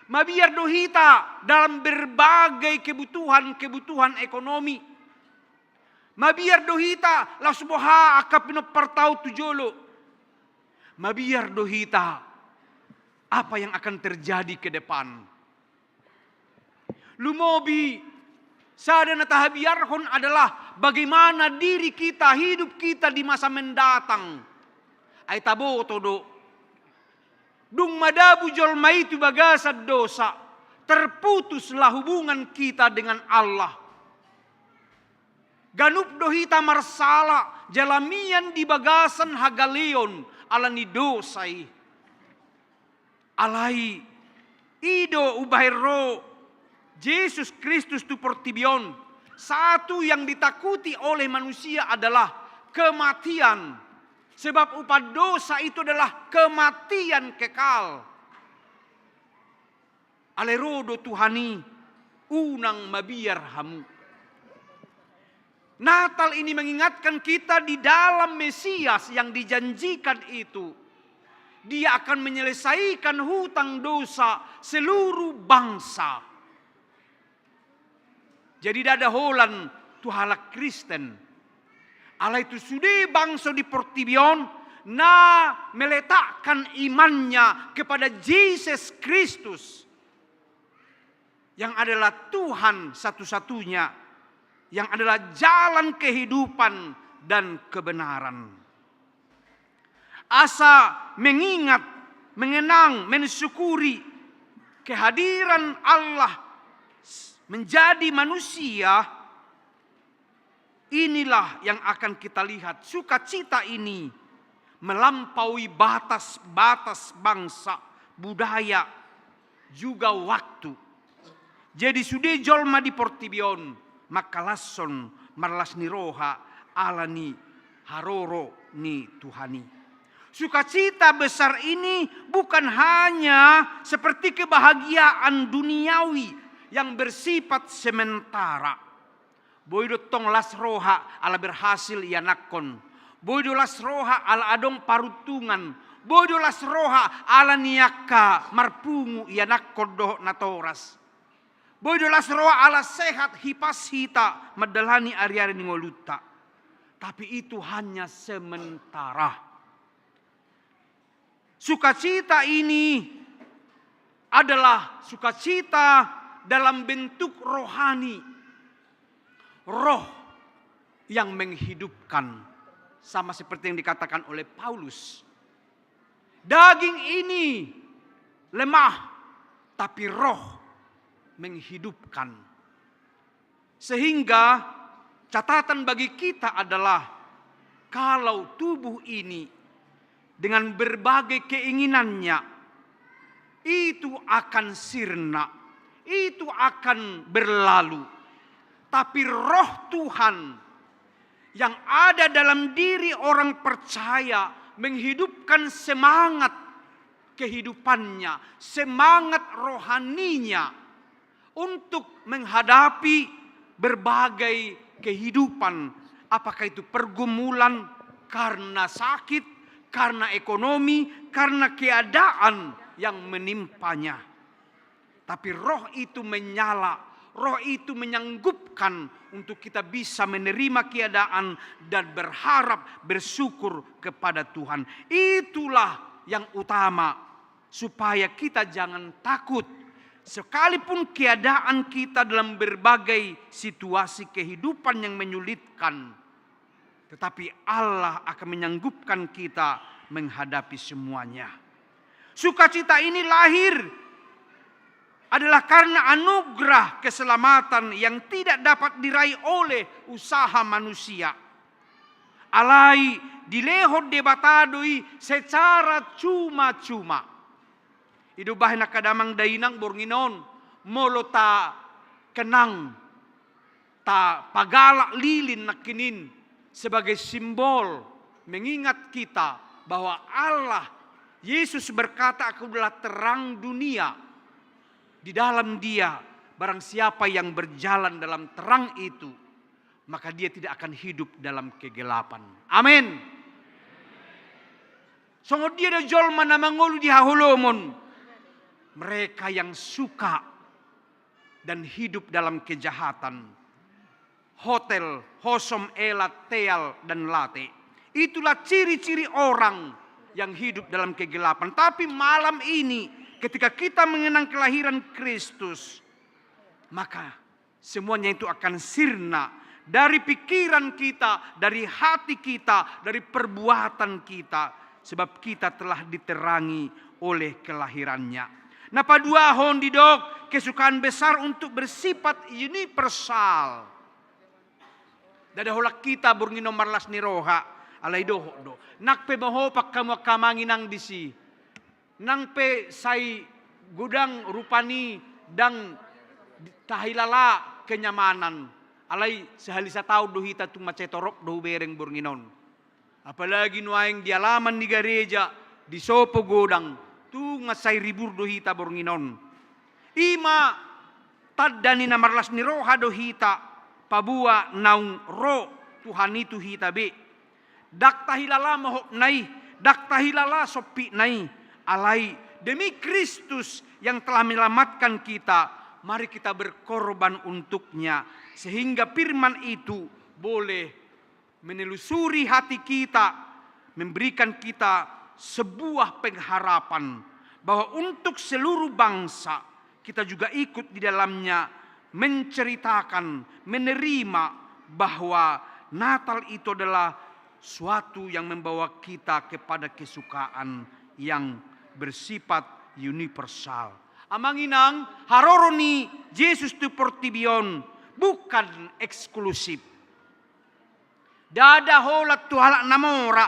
Mabiar do hita dalam berbagai kebutuhan-kebutuhan ekonomi. Mabiar do hita laos boha angka pinomparta on tu jolo. Mabiar do hita apa yang akan terjadi ke depan. Lumobi, sada na tahabiarhon adalah bagaimana diri kita, hidup kita di masa mendatang. Ai taboto do, dung madabu jolma i tu bagasan dosa, terputuslah hubungan kita dengan Allah. Ganup do hita marsala jala mian di bagasan hagaleon ala ni dosa i. Alai i do umbahen ro Jesus Kristus tu portibi on. Satu yang ditakuti oleh manusia adalah kematian. Sebab upah dosa itu adalah kematian kekal. Alai ro do Tuhan i, unang mabiar hamu. Natal ini mengingatkan kita di dalam Mesias yang dijanjikan itu, Dia akan menyelesaikan hutang dosa seluruh bangsa. Jadi ndada holan tu halak Kristen, alai tu sude bangso di portibi on na meletakkan imannya kepada Jesus Kristus, yang adalah Tuhan satu-satunya, yang adalah jalan kehidupan dan kebenaran. Asa mengingat, mengenang, mensyukuri kehadiran Allah menjadi manusia, inilah yang akan kita lihat. Sukacita ini melampaui batas-batas bangsa, budaya, juga waktu. Jadi sude jolma di portibi on mangkalashon marlas ni roha ala ni haroro ni Tuhan i. Sukacita besar ini bukan hanya seperti kebahagiaan duniawi yang bersifat sementara. Boi do tong las roha ala berhasil ianakhon. Boi do las roha ala adong paruntungan. Boi do las roha ala ni angka marpungu ianakhon dohot natoras. Boi do las roha ala sehat hipas hita mandalani ari-ari ni ngolunta. Tapi itu hanya sementara. Sukacita ini adalah sukacita dalam bentuk rohani. Roh yang menghidupkan. Sama seperti yang dikatakan oleh Paulus. Daging ini lemah, tapi roh menghidupkan. Sehingga catatan bagi kita adalah kalau tubuh ini dengan berbagai keinginannya itu akan sirna, itu akan berlalu. Tapi roh Tuhan yang ada dalam diri orang percaya menghidupkan semangat kehidupannya, semangat rohaninya untuk menghadapi berbagai kehidupan, apakah itu pergumulan karena sakit, karena ekonomi, karena keadaan yang menimpanya. Tapi roh itu menyala, roh itu menyanggupkan untuk kita bisa menerima keadaan dan berharap, bersyukur kepada Tuhan. Itulah yang utama, supaya kita jangan takut. Sekalipun keadaan kita dalam berbagai situasi kehidupan yang menyulitkan, tetapi Allah akan menyanggupkan kita menghadapi semuanya. Sukacita ini lahir adalah karena anugerah keselamatan yang tidak dapat diraih oleh usaha manusia. Alai dilehon Debata do i secara cuma-cuma. I do bahen angka damang dainang borngin on, molo takenang, tapagalak lilin nangkin i sebagai simbol mengingat kita bahwa Allah, Yesus berkata, "Aku adalah terang dunia." Di dalam Dia, barang siapa yang berjalan dalam terang itu, maka dia tidak akan hidup dalam kegelapan. Amin. Songon dia do jolma na mangolu di haholomon? Mereka yang suka dan hidup dalam kejahatan. Hotel, hosom, elat, teal, dan late. Itulah ciri-ciri orang yang hidup dalam kegelapan. Tapi malam ini, ketika kita mengenang kelahiran Kristus, maka semuanya itu akan sirna dari pikiran kita, dari hati kita, dari perbuatan kita, sebab kita telah diterangi oleh kelahirannya. Na paduahon didok kesukaan besar untuk bersifat universal. Ndada holan hita borngin on marlas ni roha, alai dohot do. Nang pe mahopak hamu angka amang inang disi, nang pe sai godang rupani ndang tahilala kenyamanan, alai sahali sataon do hita tung mansai torop do hubereng borngin on. Apalagi nuaeng di alaman ni gareja, di sopo godang, tung sai ribur do hita borngin on. I ma tanda ni na marlas ni roha do hita, paboa naung ro Tuhan i tu hita be. Ndang tahilala mahopna i, ndang tahilala sompitna i, alai demi Kristus yang telah menyelamatkan kita, mari kita berkorban untuk-Nya, sehingga firman itu boleh menelusuri hati kita, memberikan kita sebuah pengharapan bahwa untuk seluruh bangsa, kita juga ikut di dalamnya menceritakan, menerima bahwa Natal itu adalah suatu yang membawa kita kepada kesukaan yang bersifat universal. Amang inang, haroro ni Jesus tu portibi on bukan eksklusif. Ndada holan tu halak na mora,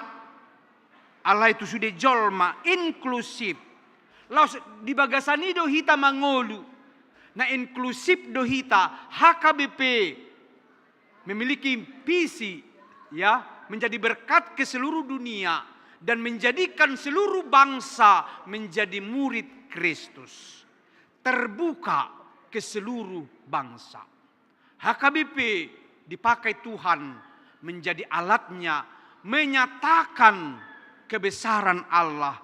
alai tu sude jolma, inklusif. Laos di bagasan i do hita mangolu. Na inklusif do hita, H K B P memiliki visi, ya, menjadi berkat ke seluruh dunia. dan menjadikan seluruh bangsa menjadi murid Kristus. Terbuka ke seluruh bangsa. H K B P dipakai Tuhan menjadi alatnya menyatakan kebesaran Allah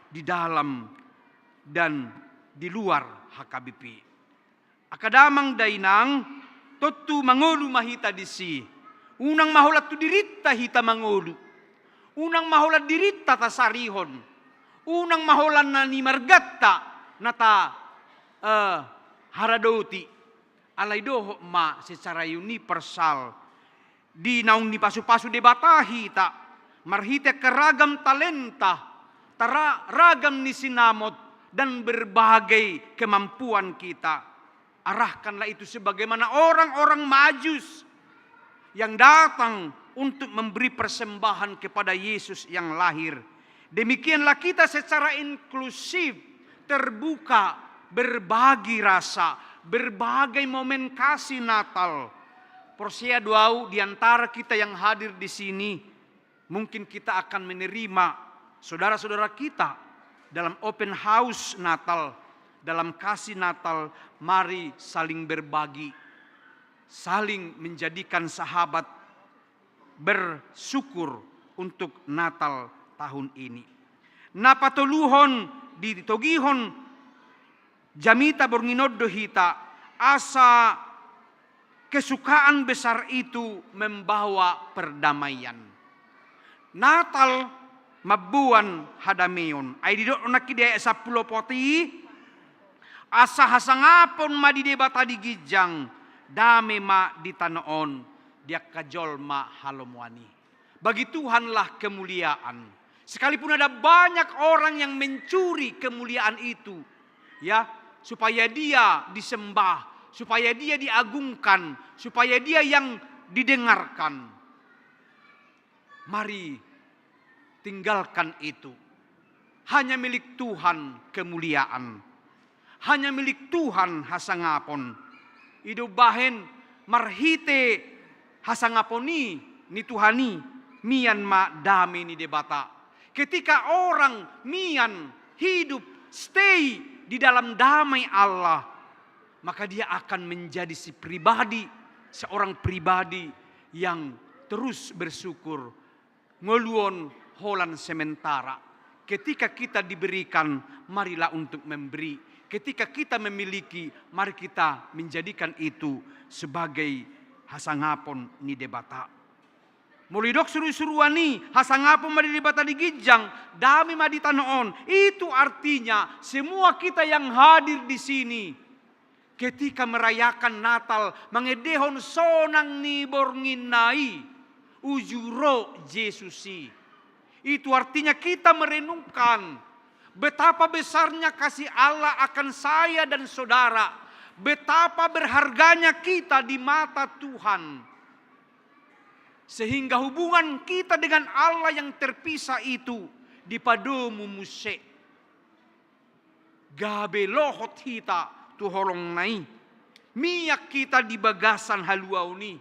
di dalam dan di luar H K B P. Angka damang dainang, tontu mangolu ma hita disi. Unang ma holan tu dirinta hita mangolu. Unang ma holan dirinta tasarihon. Unang ma holan na ni marganta na ta, eh, haradoti. Alai dohot ma secara universal di naung nipasupasu Debata hita, marhite angka ragam talenta, tara-, ragam ni sinamot, dan berbagai kemampuan kita. Arahkanlah itu sebagaimana orang-orang Majus yang datang untuk memberi persembahan kepada Yesus yang lahir. Demikianlah kita secara inklusif, terbuka, berbagi rasa, berbagai momen kasih Natal. Porsea do ahu di antara kita yang hadir di sini, mungkin kita akan menerima saudara-saudara kita dalam open house Natal, dalam kasih Natal, mari saling berbagi, saling menjadikan sahabat bersyukur untuk Natal tahun ini. Na patoluhon ditogihon jamita borngin on do hita, asa kesukaan besar itu membawa perdamaian. Natal mamboan hadameon. Ai didok nangkin di ayat sampulu opat i, asa hasangapon ma di Debata di ginjang, dame ma di tano on di angka jolma halomoan i. Bagi Tuhanlah kemuliaan. Sekalipun ada banyak orang yang mencuri kemuliaan itu, ya, supaya dia disembah, supaya dia diagungkan, supaya dia yang didengarkan. Mari tinggalkan itu. Hanya milik Tuhan kemuliaan. Hanya milik Tuhan hasangapon. I do umbahen marhite hasangapon i ni Tuhan i, mian ma dame ni Debata. Ketika orang mian, hidup, stay di dalam damai Allah, maka dia akan menjadi si pribadi, seorang pribadi yang terus bersyukur. Ngolu on holan sementara. Ketika kita diberikan, marilah untuk memberi. Ketika kita memiliki, mari kita menjadikan itu sebagai hasangapon ni Debata. Molo didok surusuruan i, hasangapon ma di Debata di ginjang, dame ma di tano on. Itu artinya, semua kita yang hadir di sini, ketika merayakan Natal, mangendehon sonang ni bornginna i, uju ro Jesus i. Itu artinya kita merenungkan betapa besarnya kasih Allah akan saya dan saudara, betapa berharganya kita di mata Tuhan. Sehingga hubungan kita dengan Allah yang terpisah itu dipadomu muse. Gabe lohot hita tu holongna i. Mian hita di bagasan haluaon i.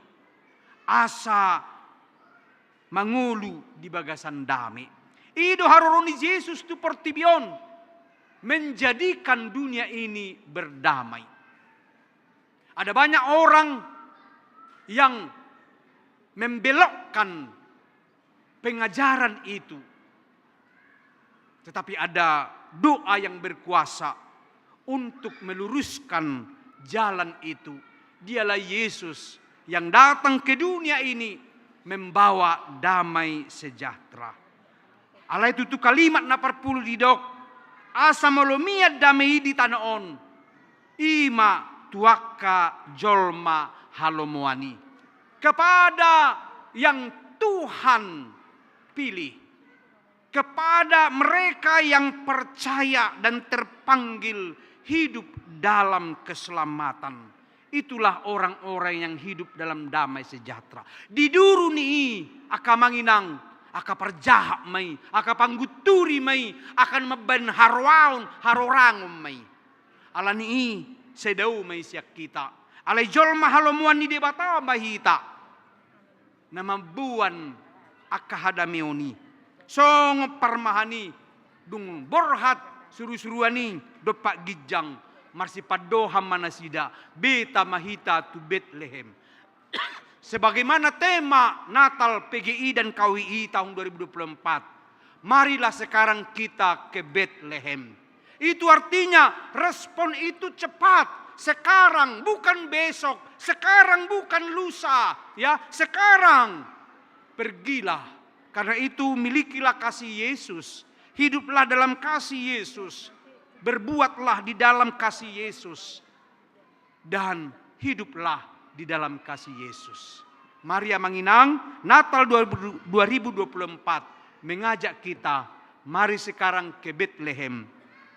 Asa mangolu di bagasan dame. I do haroro ni Jesus tu portibi on. Menjadikan dunia ini berdamai. Ada banyak orang yang membelokkan pengajaran itu. Tetapi ada doa yang berkuasa untuk meluruskan jalan itu. Dialah Yesus yang datang ke dunia ini membawa damai sejahtera. Alai tutu kalimat na parpulu didok, asa molo mian dame i di tano on, i ma tu angka jolma halomoan i. Kepada yang Tuhan pilih, kepada mereka yang percaya dan terpanggil hidup dalam keselamatan. Itulah orang-orang yang hidup dalam damai sejahtera. Di duru ni i, angka amang inang, angka parjahat ma i, angka panggunturi ma i, angka na mambahen haroaon, harorangon ma i. Alani i, sai dao ma i sian hita. Alai jolma halomoan ni Debata ma hita na mamboan angka hadameon i. Songon parmahan i, dung borhat surusuruan i dompak ginjang, marsipandohan ma nasida, beta ma hita tu Betlehem. Sebagaimana tema Natal P G I dan K W I tahun dua ribu dua puluh empat, marilah sekarang kita ke Betlehem. Itu artinya respon itu cepat, sekarang, bukan besok, sekarang, bukan lusa, ya, sekarang. Pergilah. Karena itu, milikilah kasih Yesus, hiduplah dalam kasih Yesus, berbuatlah di dalam kasih Yesus, dan hiduplah di dalam kasih Yesus. Mari, Amang Inang, Natal dua ribu dua puluh empat mengajak kita, mari sekarang ke Betlehem.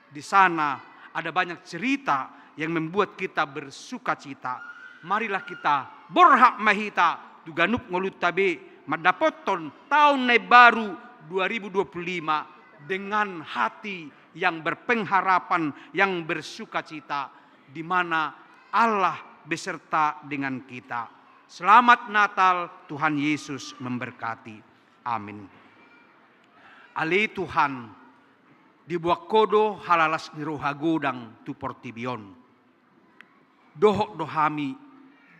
Di sana ada banyak cerita yang membuat kita bersukacita. Marilah kita borhat ma hita tu ganup ngolunta be, mandapothon taon na imbaru dua ribu dua puluh lima dengan hati yang berpengharapan, yang bersukacita, di mana Allah beserta dengan kita. Selamat Natal, Tuhan Yesus memberkati. Amin. Ale Tuhan, diboan Ho do halalas ni roha godang tu portibi on. Dohot do hami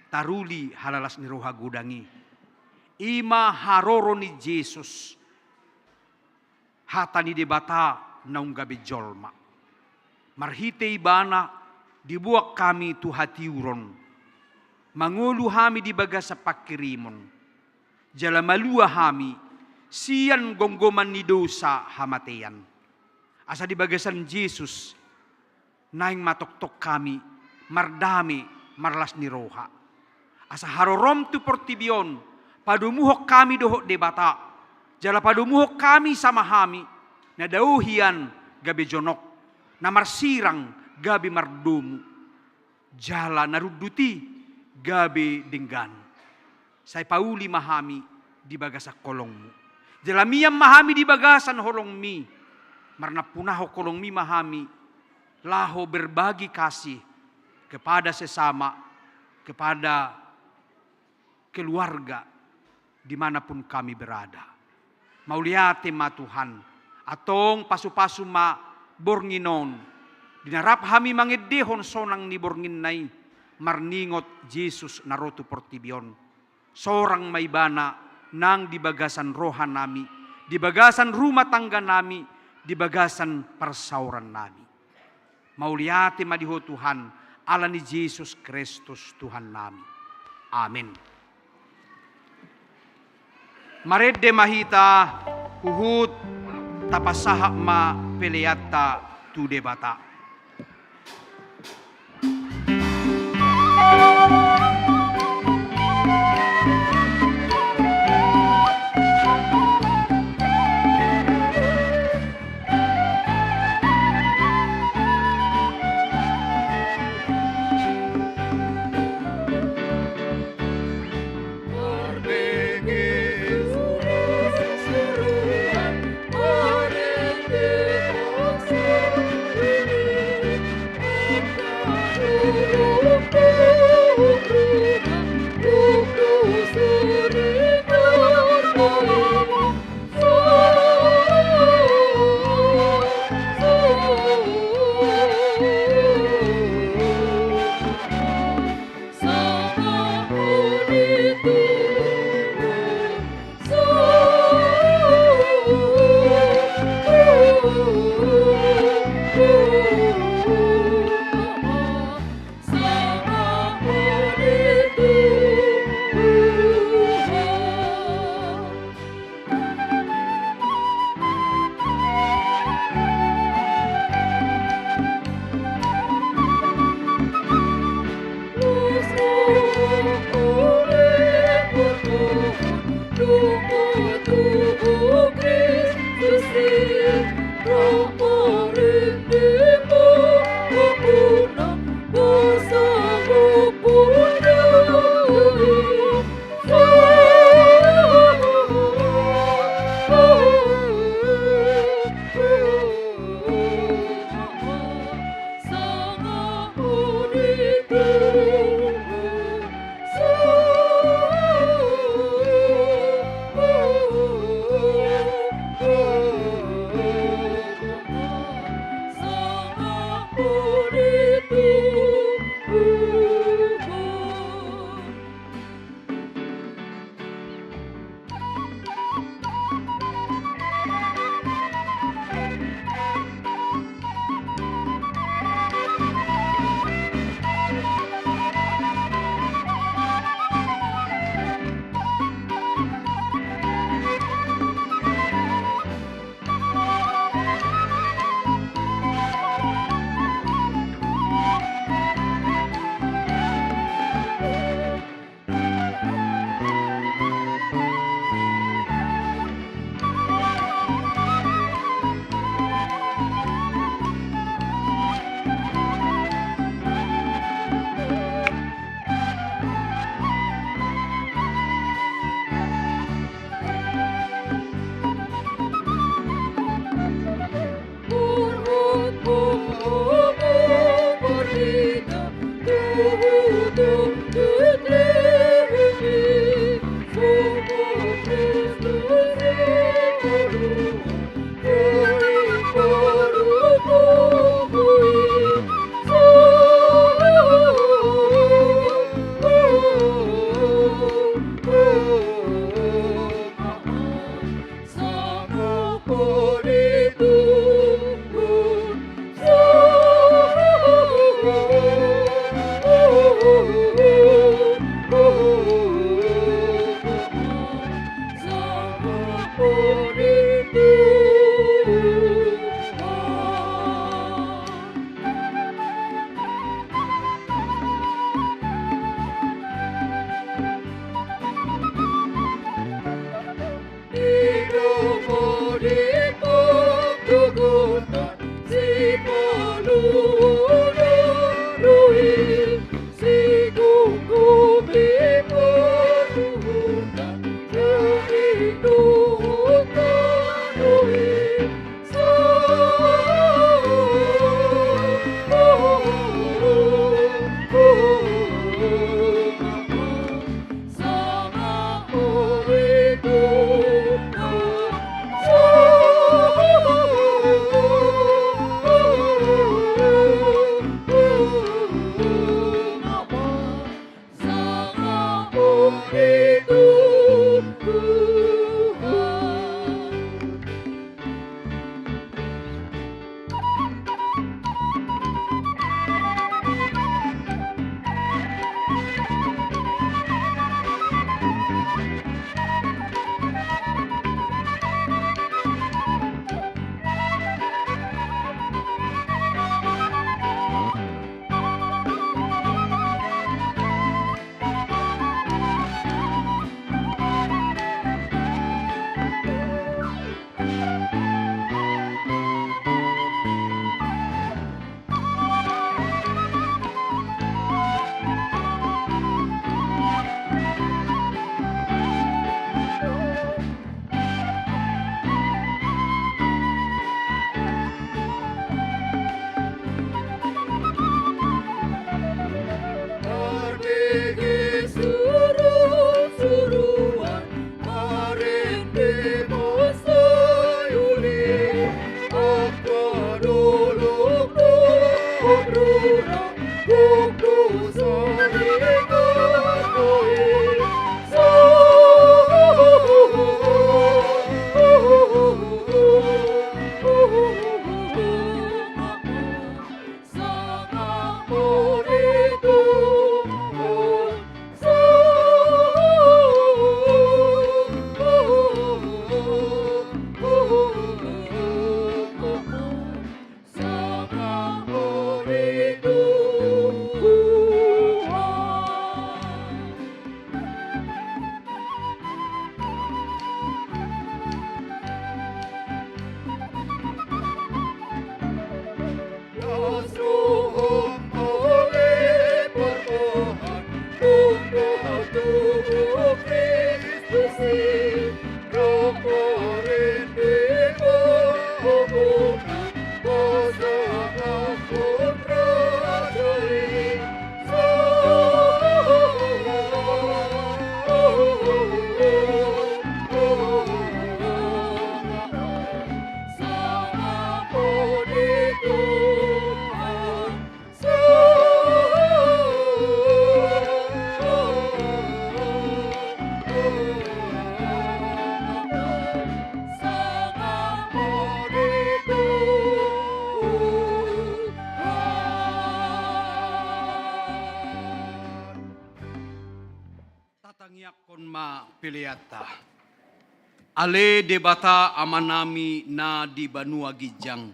taruli halalas ni roha godang i. I ma haroro ni Jesus, hata ni Debata naung gabe jolma. Marhite Ibana diboan hami tu hatiuron, mangolu hami di bagasan pangkirimon, jala malua hami sian gomgoman ni dosa hamatean. Asa di bagasan Jesus naeng ma tongtong hami mardame, marlas ni roha. Asa harorom tu portibi on padomuhon hami dohot Debata, jala padomuhon hami sama hami, na dao hian gabe jonok, na marsirang gabe mardomu, jala na rundut i gabe denggan. Sai pauli ma hami di bagasan holongmu. Jala mian ma hami di bagasan holongmi. Marnampunahon holongmi ma hami laho berbagi kasih kepada sesama, kepada keluarga, di mana pun kami berada. Mauliate ma Tuhan, antong pasupasu ma borngin on, di na rap hami mangendehon sonang ni bornginna i, marningot Jesus na ro tu portibi on. Sorang ma Ibana nang di bagasan rohanami, di bagasan rumah tangganami, di bagasan parsaorannami. Mauliate ma di Ho Tuhan, ala ni Jesus Kristus Tuhannami. Amin. Marende ma hita, huhut tapasahat ma peleanta tu Debata. On ma peleanta. Ale Debata Amanami na di banua ginjang,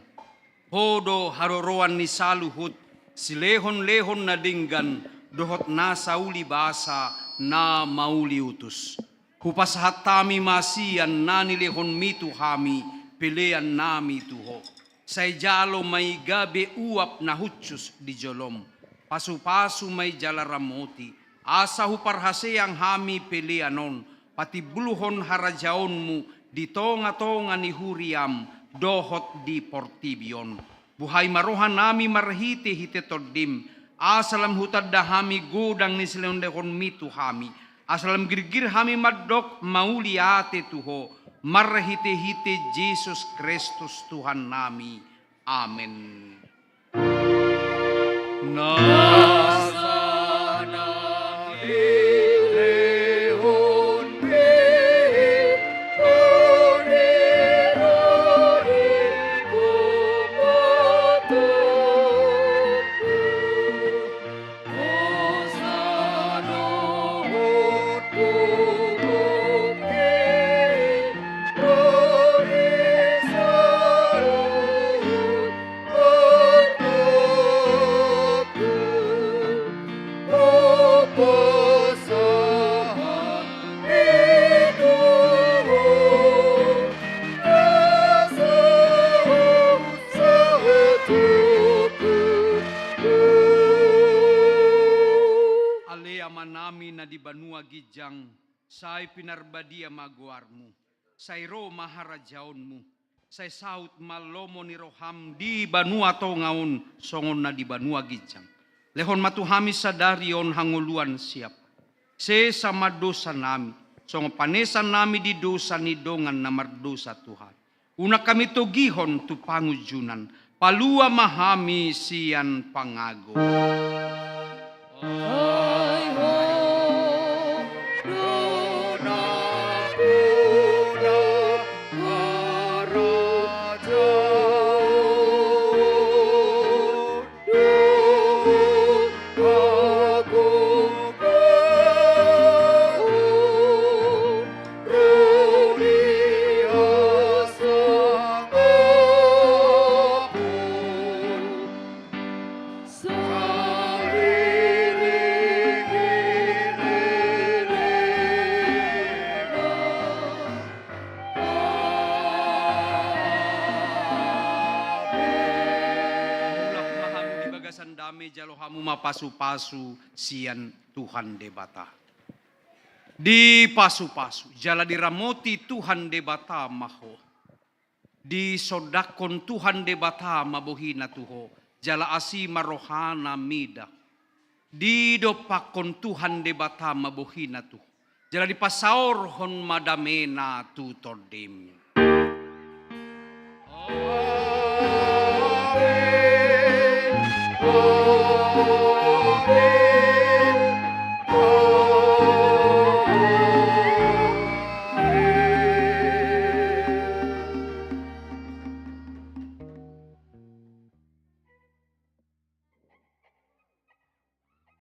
Ho do haroroan ni saluhut, silehonlehon na denggan dohot nasa uli basa, na mauliutus. Hupasahat hami ma sian na nilehonmi tu hami peleannami tu Ho. Sai jalo ma i gabe uap na hushus di jolom. Pasupasu ma i jala ramoti, asa huparhaseang hami pelean on patimbulhon harajaonmu di tongatonga ni huriam dohot di portibi on. Buhai ma rohanami marhitehite Tondim, asa lam hutanda hami godang ni silehonlehonmi tu hami, asa lam girgir hami mandok mauliate tu Ho, marhitehite Jesus Kristus Tuhannami. Amen. Ale Amanami na di banua ginjang, sai pinarbadia ma goarmu, sai ro ma harajaonmu, sai saut ma lomo ni roham di banua tonga on songon na di banua ginjang. Lehon ma tu hami sadari on hangoluan siap. Sesa ma dosanami, songon panesannami di dosa ni dongan na mardosa tu hami. Unang hami togihon tu pangunjunan, palua ma hami sian pangago. Mulak ma hamu di bagasan dame, jalo hamu ma pasupasu sian Tuhan Debata. Dipasupasu jala diramoti Tuhan Debata ma ho. Disondangkon Tuhan Debata ma bohina tu ho, jala asi ma rohana mida. Didompakkon Tuhan Debata ma bohina tu ho, jala dipasaorhon ma damena tu tondim.